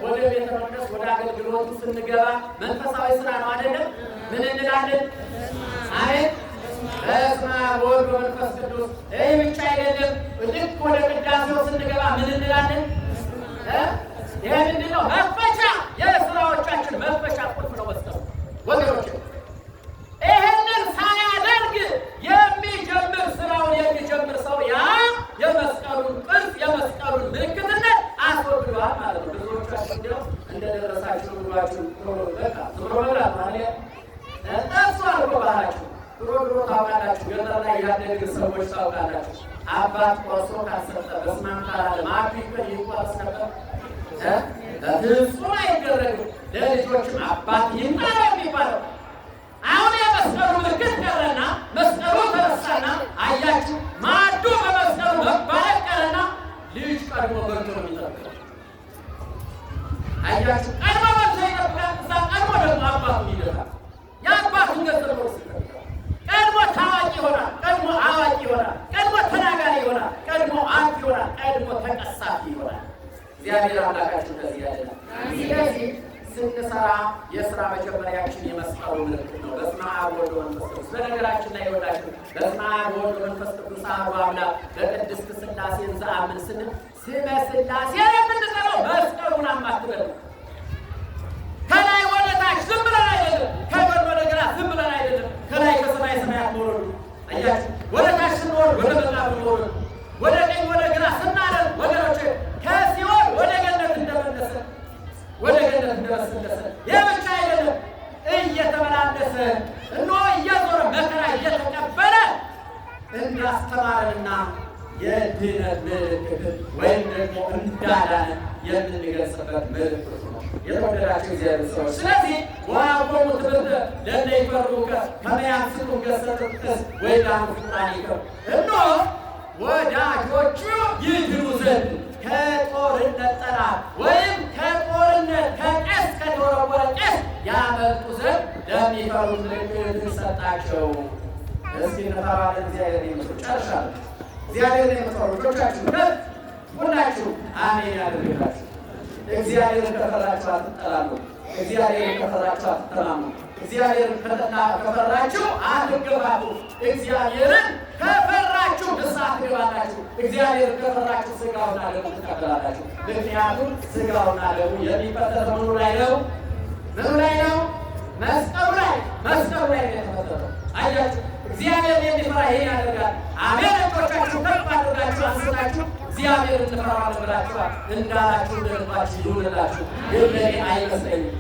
ወደ ቤተ መቅደስ ወደ አገልግሎቱ ስንገባ መንፈሳዊ ስራ ነው አይደለም? ምን እንላለን? አቤት፣ በስመ አብ ወወልድ ወመንፈስ ቅዱስ። ይህ ብቻ አይደለም። ልክ ወደ ቅዳሴው ስንገባ ምን እንላለን? ይህ ምንድን ነው? መክፈቻ፣ የስራዎቻችን መክፈቻ ቁልፍ ነው መስቀሉ ወገኖች። ይህንን ሳያደርግ የሚጀምር ስራውን የሚጀምር ሰው ያ የመስቀሉን ቅርጽ የመስቀሉን ምልክትነት አስወግዷል ማለት ነው። ብዙዎቻችሁ እንዲያው እንደደረሳችሁ ምግባችሁ ቶሎ በቃ ዝም ብሎ መብላት ማለት ጠፍቷል እኮ ባህላችሁ። ድሮ ድሮ ታውቃላችሁ፣ ገጠር ላይ ያደግን ሰዎች ታውቃላችሁ። አባት ቆርሶ ካልሰጠ በስመ አብ ካላለ ማዕዱ ይቆረስ ነበር? በፍጹም አይደረግም። ለልጆችም አባት ይምጣ ነው የሚባለው። አሁን የመስቀሉ ምልክት ቀረና መስቀሉ ተረሳና፣ አያችሁ ማዕዱ በመስቀሉ መባረክ ቀረና ልጅ ቀድሞ በልቶ ነው የሚጠብቀው። አያችሁ ቀድሞ በልቶ ይጠብቃል። እዛ ቀድሞ ደግሞ አባቱን ይደፋል። የአባቱን ገንዘብ ነው ይጠብቃል። ቀድሞ ታዋቂ ይሆናል። ቀድሞ አዋቂ ይሆናል። ቀድሞ ተናጋሪ ይሆናል። ቀድሞ አፍ ይሆናል። ቀድሞ ተቀሳፊ ይሆናል። እግዚአብሔር አምላካችን ከዚህ ያለና ስለዚህ ስንሰራ የስራ መጀመሪያችን የመስቀሉ ምልክት ነው። በስመ አብ ወወልድ ወመንፈስ ቅዱስ። በነገራችን ላይ ይወዳችሁ በስመ አብ ወወልድ ወመንፈስ ቅዱስ አሐዱ አምላክ በቅድስት ሥላሴ ዘአምን ስንል ስመ ሥላሴ የምንጠራው መስቀሉን አማትበን ነው። ከላይ ወደ ታች ዝም ብለን አይደለም። ከጎን ወደ ግራ ዝም ብለን አይደለም። ከላይ ከሰማይ ሰማያት መውረዱ አያችሁ። ወደ ታች ስንወርድ ወደ መቃብር መውረዱ፣ ወደ ቀኝ ወደ ግራ ስናደርግ ወገኖች ከሲኦል ወደ ገነት እንደመለሰ ወደ ገነት እንደመለሰ ይህ ብቻ አይደለም፣ እየተመላለሰ እነሆ እየዞረ መከራ እየተቀበለ እንዳስተማረንና የድነት ምልክት ወይም ደግሞ እንዳዳነን የምንገልጽበት ምልክቱ ነው። የተወደዳችሁ እግዚአብሔር ሰዎች፣ ስለዚህ ወሀቦሙ ትምህርተ ለእለ ይፈርሁከ ከመ ያንስቱ ገጸ ጥቅስ ወይዳኑ ፍጡራኒከ። እነሆ ወዳጆቹ ይድኑ ዘንድ ከጦርነት ጠላት ወይም ከጦርነት ከቀስት ከተወረወረ ቀስት ያመልጡ ዘንድ ለሚፈሩት ምልክትን ሰጣቸው። እስኪ እንፈራለን እግዚአብሔርን የምትፈሩ ጨርሻለሁ። እግዚአብሔርን የምትፈሩ ልጆቻችሁ ከፍ ሁላችሁ አሜን ያድርግላችሁ። እግዚአብሔርን ከፈራችሁ አትጠላሉ። እግዚአብሔርን ከፈራችሁ አትተማሙ። እግዚአብሔርን ከፈራችሁ አትገባቡ። እግዚአብሔርን ከፈራችሁ ንስሐ ትገባላችሁ። እግዚአብሔርን ከፈራችሁ ሥጋውና ደሙን ትቀበላላችሁ። ምክንያቱም ሥጋውና ደሙ የሚፈተተው ምኑ ላይ ነው? ምኑ ላይ ነው? መስቀሉ ላይ፣ መስቀሉ ላይ ነው የተፈተተው። አያችሁ፣ እግዚአብሔር የሚፈራ ይሄን ያደርጋል። አሜን። እጆቻችሁ ከፍ አድርጋችሁ አንስታችሁ እግዚአብሔር እንፈራዋለን ብላችኋል። እንዳላችሁ እንደልባችሁ ይሁንላችሁ። ግን ለእኔ አይመስለኝም፣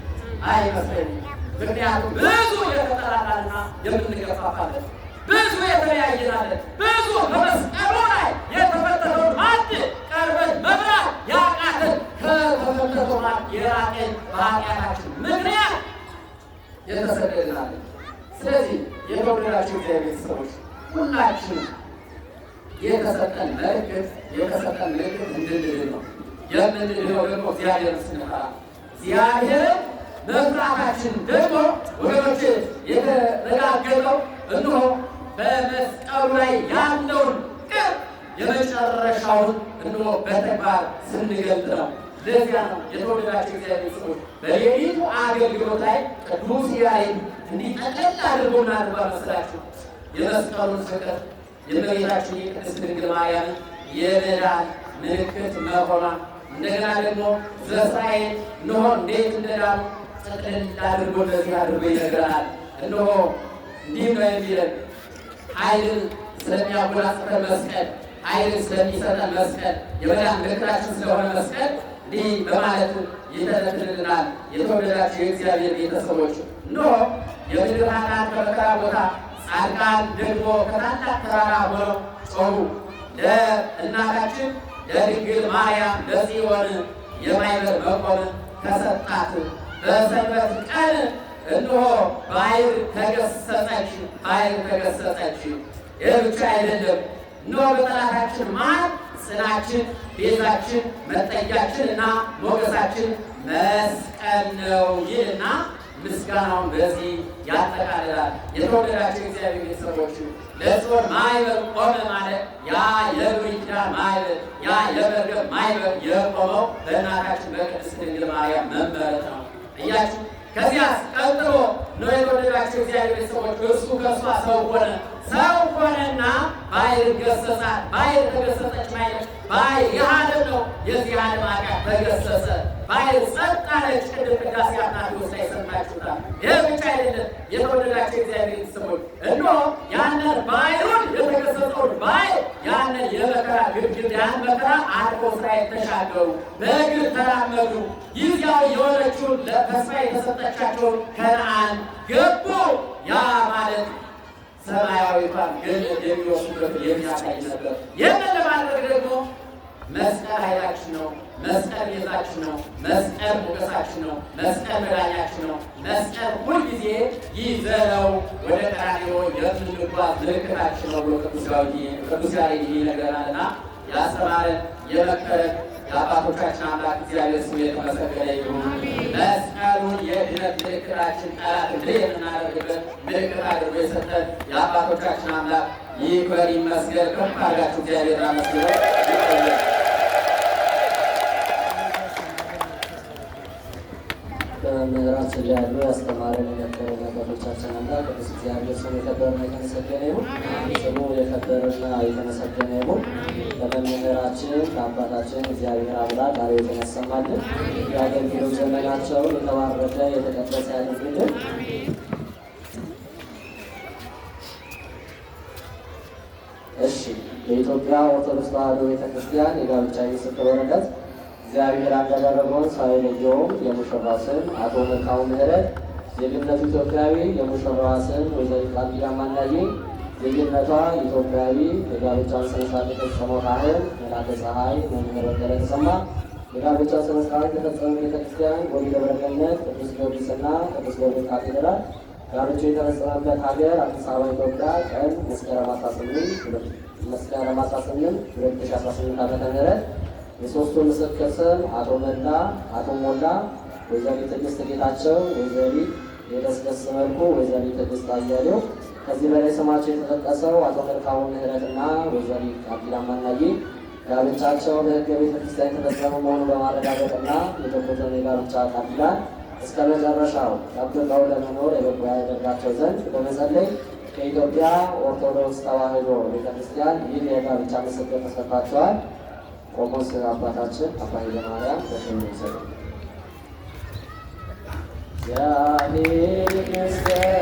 አይመስለኝም። ምክንያቱም ብዙ የተጠላላንና የምንገፋፋለን፣ ብዙ የተለያየናለን፣ ብዙ በመስቀሉ ላይ የተፈተተውን ማዕድ ቀርበን መብላት ያቃተን፣ ከተፈተተው ማዕድ የራቀን፣ በኃጢአታችን ምክንያት የተሰደድናለን። ስለዚህ የተወደዳችሁ እግዚአብሔር ቤተሰቦች፣ ሁላችንም የተሰጠን ምልክት እንድንድን ነው። የምንድነው ደግሞ እግዚአብሔርን ስንፈራ፣ እግዚአብሔርን መፍራታችን ደግሞ ወገኖች የተረጋገጠው እነሆ በመስቀሉ ላይ ያለውን ቅር የመጨረሻውን እነሆ በተግባር ስንገልጥ ነው። ለዚያ ነው የተወደዳችሁ እግዚአብሔር ሰዎች በሌሊቱ አገልግሎት ላይ ቅዱስ ያሬድ እንዲህ ጠቅለል አድርጎ ምን አድርጓል መሰላችሁ? የመስቀሉን ፍቅር፣ የእመቤታችን የቅድስት ድንግል ማርያምን የመዳን ምልክት መሆኗን፣ እንደገና ደግሞ በእስራኤል እነሆ እንዴት እንደዳኑ ጠቅለል አድርጎ እንደዚህ አድርጎ ይነግረናል። እነሆ እንዲህ ነው የሚለን፦ ኃይልን ስለሚያጎናጽፈን መስቀል፣ ኃይልን ስለሚሰጠን መስቀል፣ የመዳን ምልክታችን ስለሆነ መስቀል እንዲህ በማለት ይተነትንልናል። የተወደዳችሁ የእግዚአብሔር ቤተሰቦች፣ እነሆ የምድር ኃጥአን ከመከራ ቦታ፣ ጻድቃን ደግሞ ከታላቅ ተራራ ሆነው ጮኹ። ለእናታችን ለድንግል ማርያም ለጽዮን የማዕበል መቆም ተሰጣት። በሰንበት ቀን እነሆ ባሕር ተገሰጸች፣ ባሕር ተገሰጸች። ይህ ብቻ አይደለም። እነሆ በጠላታችን መሃል ጽናችን፣ ቤዛችን፣ መጠጊያችን እና ሞገሳችን መስቀል ነው ይልና ምስጋናውን በዚህ ያጠቃልላል። የተወደዳችሁ እግዚአብሔር ቤተሰቦች፣ ለጽዮን ማዕበል ቆመ ማለት ያ የብሉይ ኪዳን ማዕበል፣ ያ የመርገም ማዕበል የቆመው በእናታችን በቅድስት ድንግል ማርያም መመረጥ ነው። እያችሁ ከዚያስ ቀጥሎ ነው የተወደዳችሁ እግዚአብሔር ቤተሰቦች፣ እርሱ ከእሷ ሰው ሆነ። ሰው ሆነና ባሕር ገሰጻት። ባሕር ተገሰጸች ማለት ባሕር ይህ ዓለም ነው። የዚህ ዓለም ኃጢአት ተገሰጸ። ባሕር ጸጥ አለች። ቅድም ቅዳሴ አትናቴዎስ ላይ ሰምታችሁታል። ይህ ብቻ አይደለም። የተወደዳችሁ እግዚአብሔር ቤተሰቦች፣ እነሆ ያንን ባሕሩን የተገሰጸውን ባሕር፣ ያንን የመከራ ግድግዳን መከራ አልፎ እስራኤል ተሻገሩ፣ በእግር ተራመዱ። ጊዜያዊ የሆነችውን ተስፋ የተሰጠቻቸውን ከነዓን ገቡ። ያ ማለት ሰማያዊቷን ገነት የሚወስዱበት የሚያሳይ ነበር። ይህንን ለማድረግ ደግሞ መስቀል ኃይላችን ነው። መስቀል ቤዛችን ነው። መስቀል ሞገሳችን ነው። መስቀል መዳኛችን ነው። መስቀል ሁልጊዜ ይዘነው ወደ ቀራንዮ የምንጓዝ ምልክታችን ነው ብሎ ቅዱስ ያሬድ ይነግረናልና ያስተማረን የመከረን የአባቶቻችን አምላክ እግዚአብሔር ስሙ የተመሰገነ ይሁን። መስቀሉን የድነት ምልክታችን፣ ጠላት ድል የምናደርግበት ምልክት አድርጎ የሰጠን የአባቶቻችን አምላክ ይክበር ይመስገን። ከፍ አድርጋችሁ እግዚአብሔርን አመስግነው። ይቆያል። በመምህራችን ላይ ያሉ ያስተማረን የመከረን የአባቶቻችን አምላክ ቅዱስ እግዚአብሔር ስሙ የከበረና የተመሰገነ ይሁን። ስሙ የከበረና የተመሰገነ ይሁን። ለመምህራችን ለአባታችን እግዚአብሔር አምላክ ቃለ ያሰማልን። የአገልግሎት ዘመናቸውን የተባረከ የተቀደሰ ያድርግልን። እሺ፣ የኢትዮጵያ ኦርቶዶክስ ተዋሕዶ ቤተክርስቲያን የጋብቻ የምስክር ወረቀት። እግዚአብሔር አንድ ያደረገውን ሰው አይለየውም። የሙሽራው ስም አቶ መልካሙ ምህረት፣ ዜግነቱ ኢትዮጵያዊ። የሙሽራዋ ስም ወይዘሪት ቃልኪዳን ማናዬ፣ ዜግነቷ ኢትዮጵያዊ። የጋብቻውን ስነ ስርዓት የፈጸመው ካህን መላከ ፀሐይ መምህር በቀለ ተሰማ። የጋብቻው ስነ ስርዓት የተፈጸመው ቤተክርስቲያን ቦሌ ደብረ ገነት ቅዱስ ጊዮርጊስና ቅዱስ ገብርኤል ካቴድራል። ጋብቻው የተፈጸመበት ሀገር አዲስ አበባ ኢትዮጵያ። ቀን መስከረም 18 2018 ዓ.ም። የሶስቱ ምስክር ስም አቶ መላ፣ አቶ ሞላ ወይዘሪት ትዕግስት ጌታቸው፣ ወይዘሪት የደስደስ መልኩ፣ ወይዘሪት ትዕግስት አያሌው። ከዚህ በላይ ስማቸው የተጠቀሰው አቶ መልካሙ ምህረትና ወይዘሪት ቃል ኪዳን ማናዬ ጋብቻቸው በሕገ ቤተ ክርስቲያን የተፈጸመ መሆኑን በማረጋገጥና የገቡትን የጋብቻ ቃል ኪዳን እስከ መጨረሻው ጠብቀው ለመኖር የበጎ ያደርጋቸው ዘንድ በመጸለይ ከኢትዮጵያ ኦርቶዶክስ ተዋሕዶ ቤተክርስቲያን ይህ የጋብቻ ምስክር ተሰጥቷቸዋል። ቆሞስ አባታችን አባ ኃይለማርያም በክብር ይሰጡ። እግዚአብሔር ይመስገን፣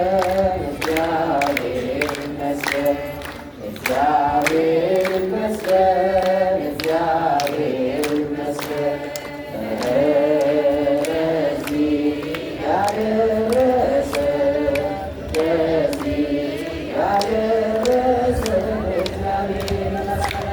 እግዚአብሔር ይመስገን፣ እግዚአብሔር ይመስገን፣ እግዚአብሔር ይመስገን። ለዚህ ያደረሰን፣ ለዚህ ያደረሰን እግዚአብሔር ይመስገን።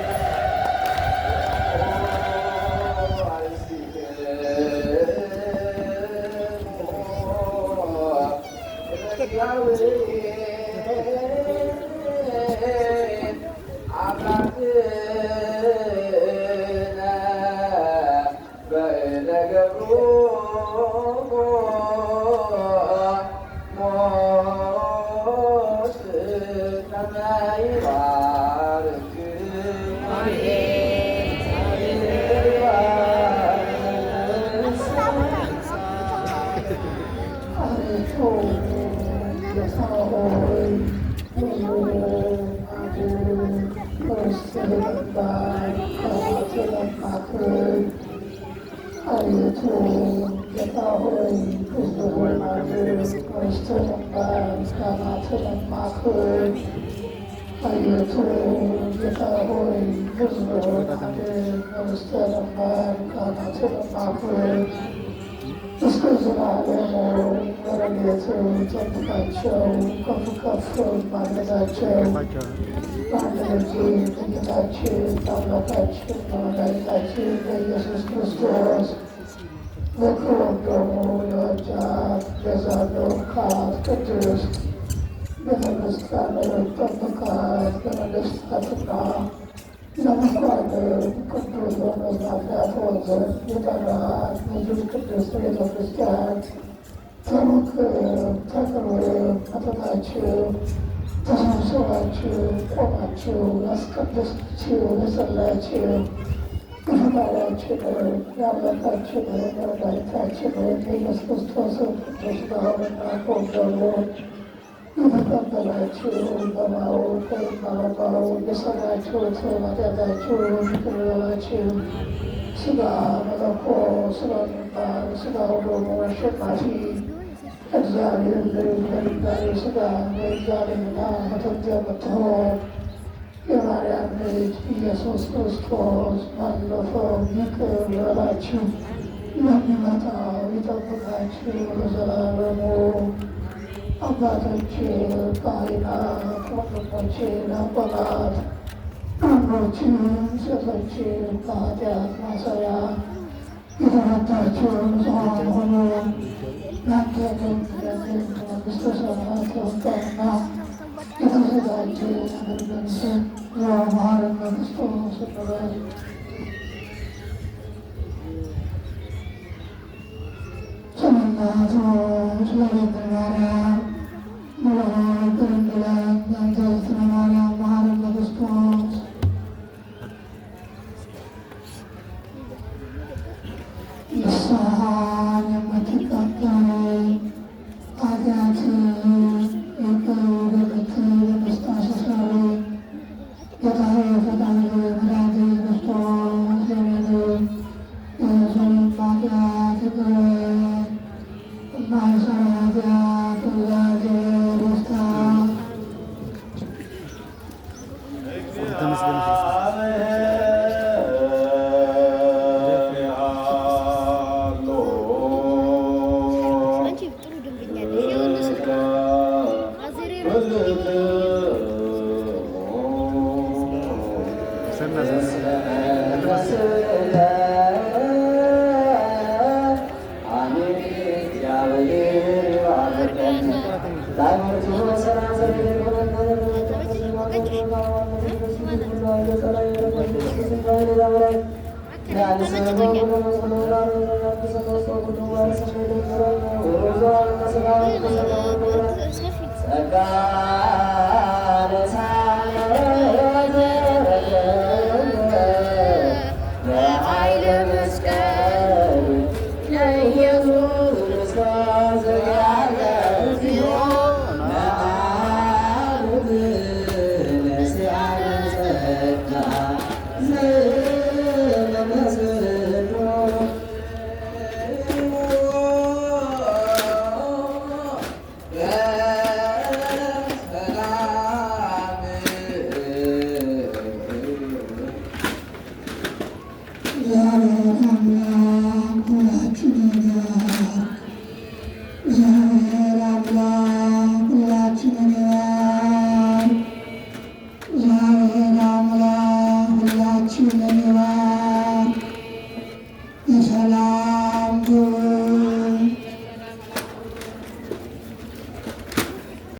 አቤቱ ጌታ ሆይ፣ ሁሉን ርስትህን ባርክ። አቤቱ ጌታ ሆይ፣ ሕዝብህን ርስትህን ባርክ፣ ካህናትንም አክብር። አቤቱ ጌታ ሆይ፣ ሕዝብህን ርስትህን ባርክ፣ ካህናትንም አክብር። እስከ ዘላለሙ በረድኤትህ ጠብቃቸው፣ ከፍ ከፍ አድርጋቸው። በአንድ ልጅ በጌታችን በአምላካችን በመድኃኒታችን በኢየሱስ ክርስቶስ በክቡር ደሙ የዋጃት ቤዛ ለሆንካት ቅድስት ቤተ ክርስቲያንን ጠብቃት። ለነገሥታትና ለመኳንንት ቅዱስ በመዝናኛ ትሆን ዘንድ የጠራሃት በዚህች ቅድስት ቤተ ክርስቲያን ከሩቅም ከቅርብም መጥታችሁ ተሰብስባችሁ ቆማችሁ ያስቀደሳችሁ የጸለያችሁ የፈጣሪያችንን የአምላካችንን የመድኃኒታችንን የኢየሱስ ክርስቶስን ቅዱስ ሥጋውንና ክቡር ደሙን የተቀበላችሁ በማወቅ ወይም ባለማወቅ የሰራችሁትን ኃጢአታችሁን ይቅር ይበላችሁ። ሥጋ መለኮት ስለሚባል ሥጋው ደግሞ አሸናፊ እግዚአብሔር ልጅ በድንጋሌ ሥጋ በድንጋሌና መጠጥ የምትሆን የማርያም ልጅ ኢየሱስ ክርስቶስ ባለፈው ይቅር ይበላችሁ፣ ለሚመጣው ይጠብቃችሁ ለዘላለሙ። አባቶች ካህናት፣ ወንድሞቼ ዲያቆናት፣ ወንዶችም ሴቶችም ከኃጢአት ማሰሪያ የተፈታችሁ ንጹሐን ሁኑ። እናንተ ግን መንግሥተ ሰማያት የወጣና የተዘጋጀ ያደርገን ዘንድ መሐረነ ክርስቶስ እንበል። ስለ እናቱ ስለ ድንግል ማርያም ብሎ ይቅር እንዲለን በእንተ እግዝእትነ ማርያም መሐረነ ክርስቶስ። ንስሐን የምትቀበል ኃጢአትን ይቅር የምትል የምታስተሰርይ ጌታዬ ፈጣሪ መድኃኒቴ ክርስቶስ የኔንም የሕዝቡንም ኃጢአት ይቅር በለን። የማይሰራ ኃጢአት እግዚአብሔር ይፍታ። አንቺ ጥሩ ደንበኛ ነሽ። የሆነ ስልክ አዘሬ ራሱ ስለ ገብቶኛል። ሰፊ በኃይለ መስቀል ለኢየሱስ ክርስቶስ